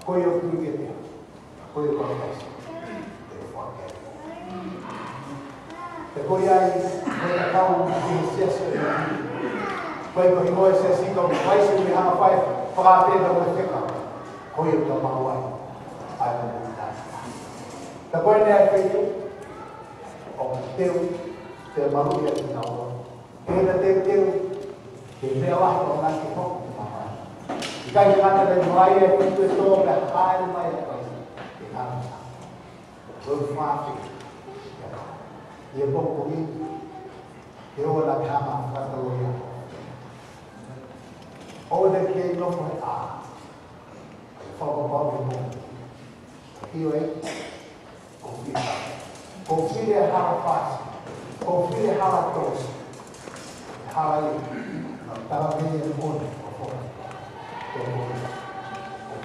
Ko ia ʻoku tui kiate au. Ko ia ʻoku kau. Te fua ke. Te ko ia ai, ko ia kau ki he siasi ʻo e ʻOtua. Ko ia ko e hingoa e siasi ka ʻoku fai siʻi meʻa hanga fai, fakapē ka ko e feka. Ko ia ʻoku mau ai. Ai mo ʻuta. Te ko ia ne ai fei. ʻOku teu, te malu ia ki naua. Ke na teuteu, ke meʻa lahi ʻo na ke hoko ki mamae. ʻIkai ke ngata pē mai e fitu e tō pea haere mai e kai. Ke ngata. Ko e fāfe. ʻI he pongipongi, ke ʻoua naʻa ke hanga fakataloia. ʻOua te ke nofo he ʻā. Fakapapau he pongipongi. ʻIo ē. Ko e fili. Ko e fili e hala fasi. Ko e fili e hala tosi. Hala ia. Naʻa tala mei e moni. Ko e fili. Ko e fili. Ko e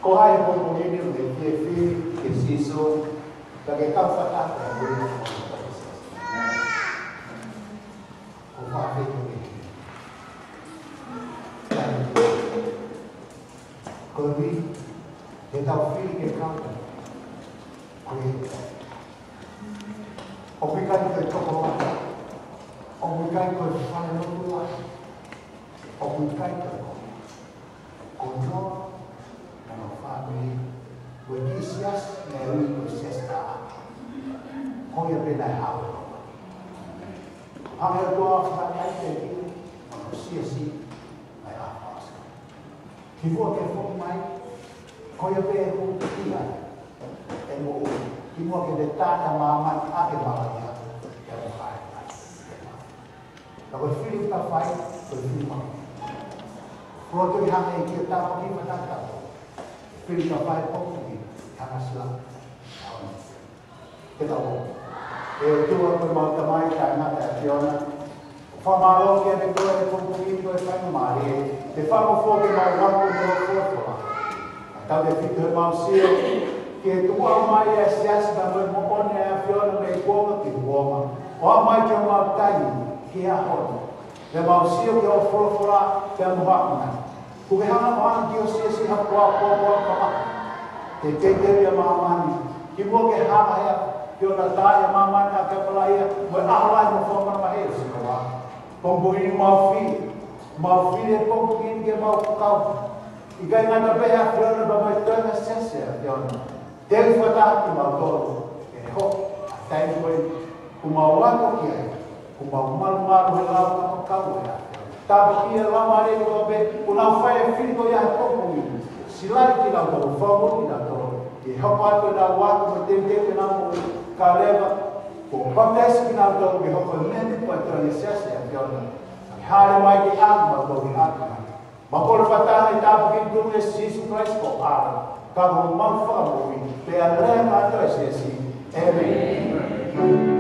Ko hai he pongipongi ni ʻoku ke fie fili kia Sīsū, ka ke kau fakataha mo ia? Ko fē koe? Ko eni, ke tau fili ke kau. Ko e, ʻoku ʻikai ko e toko lahi, ʻoku ʻikai ko e falelotu lahi, ʻoku ʻikai ko e, ko Noa mo hono fāmili, ko e kiʻi siasi naʻe ui ko e Siasi ʻAʻapi. Ko ia pē naʻe haʻu. Hangē ko e ʻOtua ʻoku fakaʻaiʻai pē ia, mo hono siasi naʻe ʻaʻahi. Kimuʻa ke foki mai, ko ia pē ʻoku ʻi ai e moʻui. Kimuʻa ke ne tā ʻa māmani ʻaki e malaʻia, ʻe mo hai. Ka ko e fili ʻoku tau fai, ko e fili maʻu. Ko e toki hanga ʻe he ʻEiki ʻo tāpuakiʻi fakataha. Fili ʻoku tau fai, pongipongi ni, hanga sila. Ke tau ō. ʻE ʻOtua ko ʻemau Tamai taʻengata ʻa e ʻAfiona, ʻoku fakamālō kiate koe he pongipongi ni ko e faingamālie ke fakafou ke mau ako mei hoʻo folofola. Kae tautautefito ʻemau sio ki he tukuʻau mai ʻa e siasi pea mo e moʻoni ʻa e ʻAfiona mei kuonga ki kuonga. ʻO aʻu mai ki homau taimi, ki he ʻaho ni. Pea mau sio ki hoʻo folofola, pea mo haʻu mai. Kuo ke hanga ʻo ʻoange ki ho siasi ha puapuapuaka. Ke teuteuʻi ʻa māmani. Kimuʻa ke hanga ʻe he ʻAfiona ʻo taaʻi ʻa māmani ʻaki e malaʻia, mo e ʻaho lahi mo e fononga maheni ʻo Sihova. Pongipongi ni mau fili, mau fili he pongipongi ni ke mau kau. ʻIkai ngata pē he ʻAfiona pea mo e toenga siasi ʻa e ʻAfiona. Teuʻi fakataha kimautolu, ʻe hoʻo ʻa e taimi ko ē, kuo mau ako ki ai, kuo mau malumalu he lao kapakau ʻa e ʻAfiona. Tāpuakiʻi ʻa e laumālie kotoa pē, kuo nau fai e fili ko ia he pongipongi ni. Silaʻi kinautolu, fakamoʻoni kinautolu, ke hoko atu ʻenau ako mo e teuteu ʻenau moʻui, kae ʻoua leva kuo papitaiso kinautolu ke hoko ko e mēmipa ʻo e toenga siasi ʻa e ʻAfiona. Ke hāʻele mai ke ʻalu kimautolu ki ʻapi mai. Mau kole fakataha ʻi he tāpuaki tuʻu ʻia Sīsū Kalaisi ko e ʻAlo, ka ko homau Fakamoʻui, pea Lea Māʻoniʻoni ʻo e Siasi. ʻĒmeni.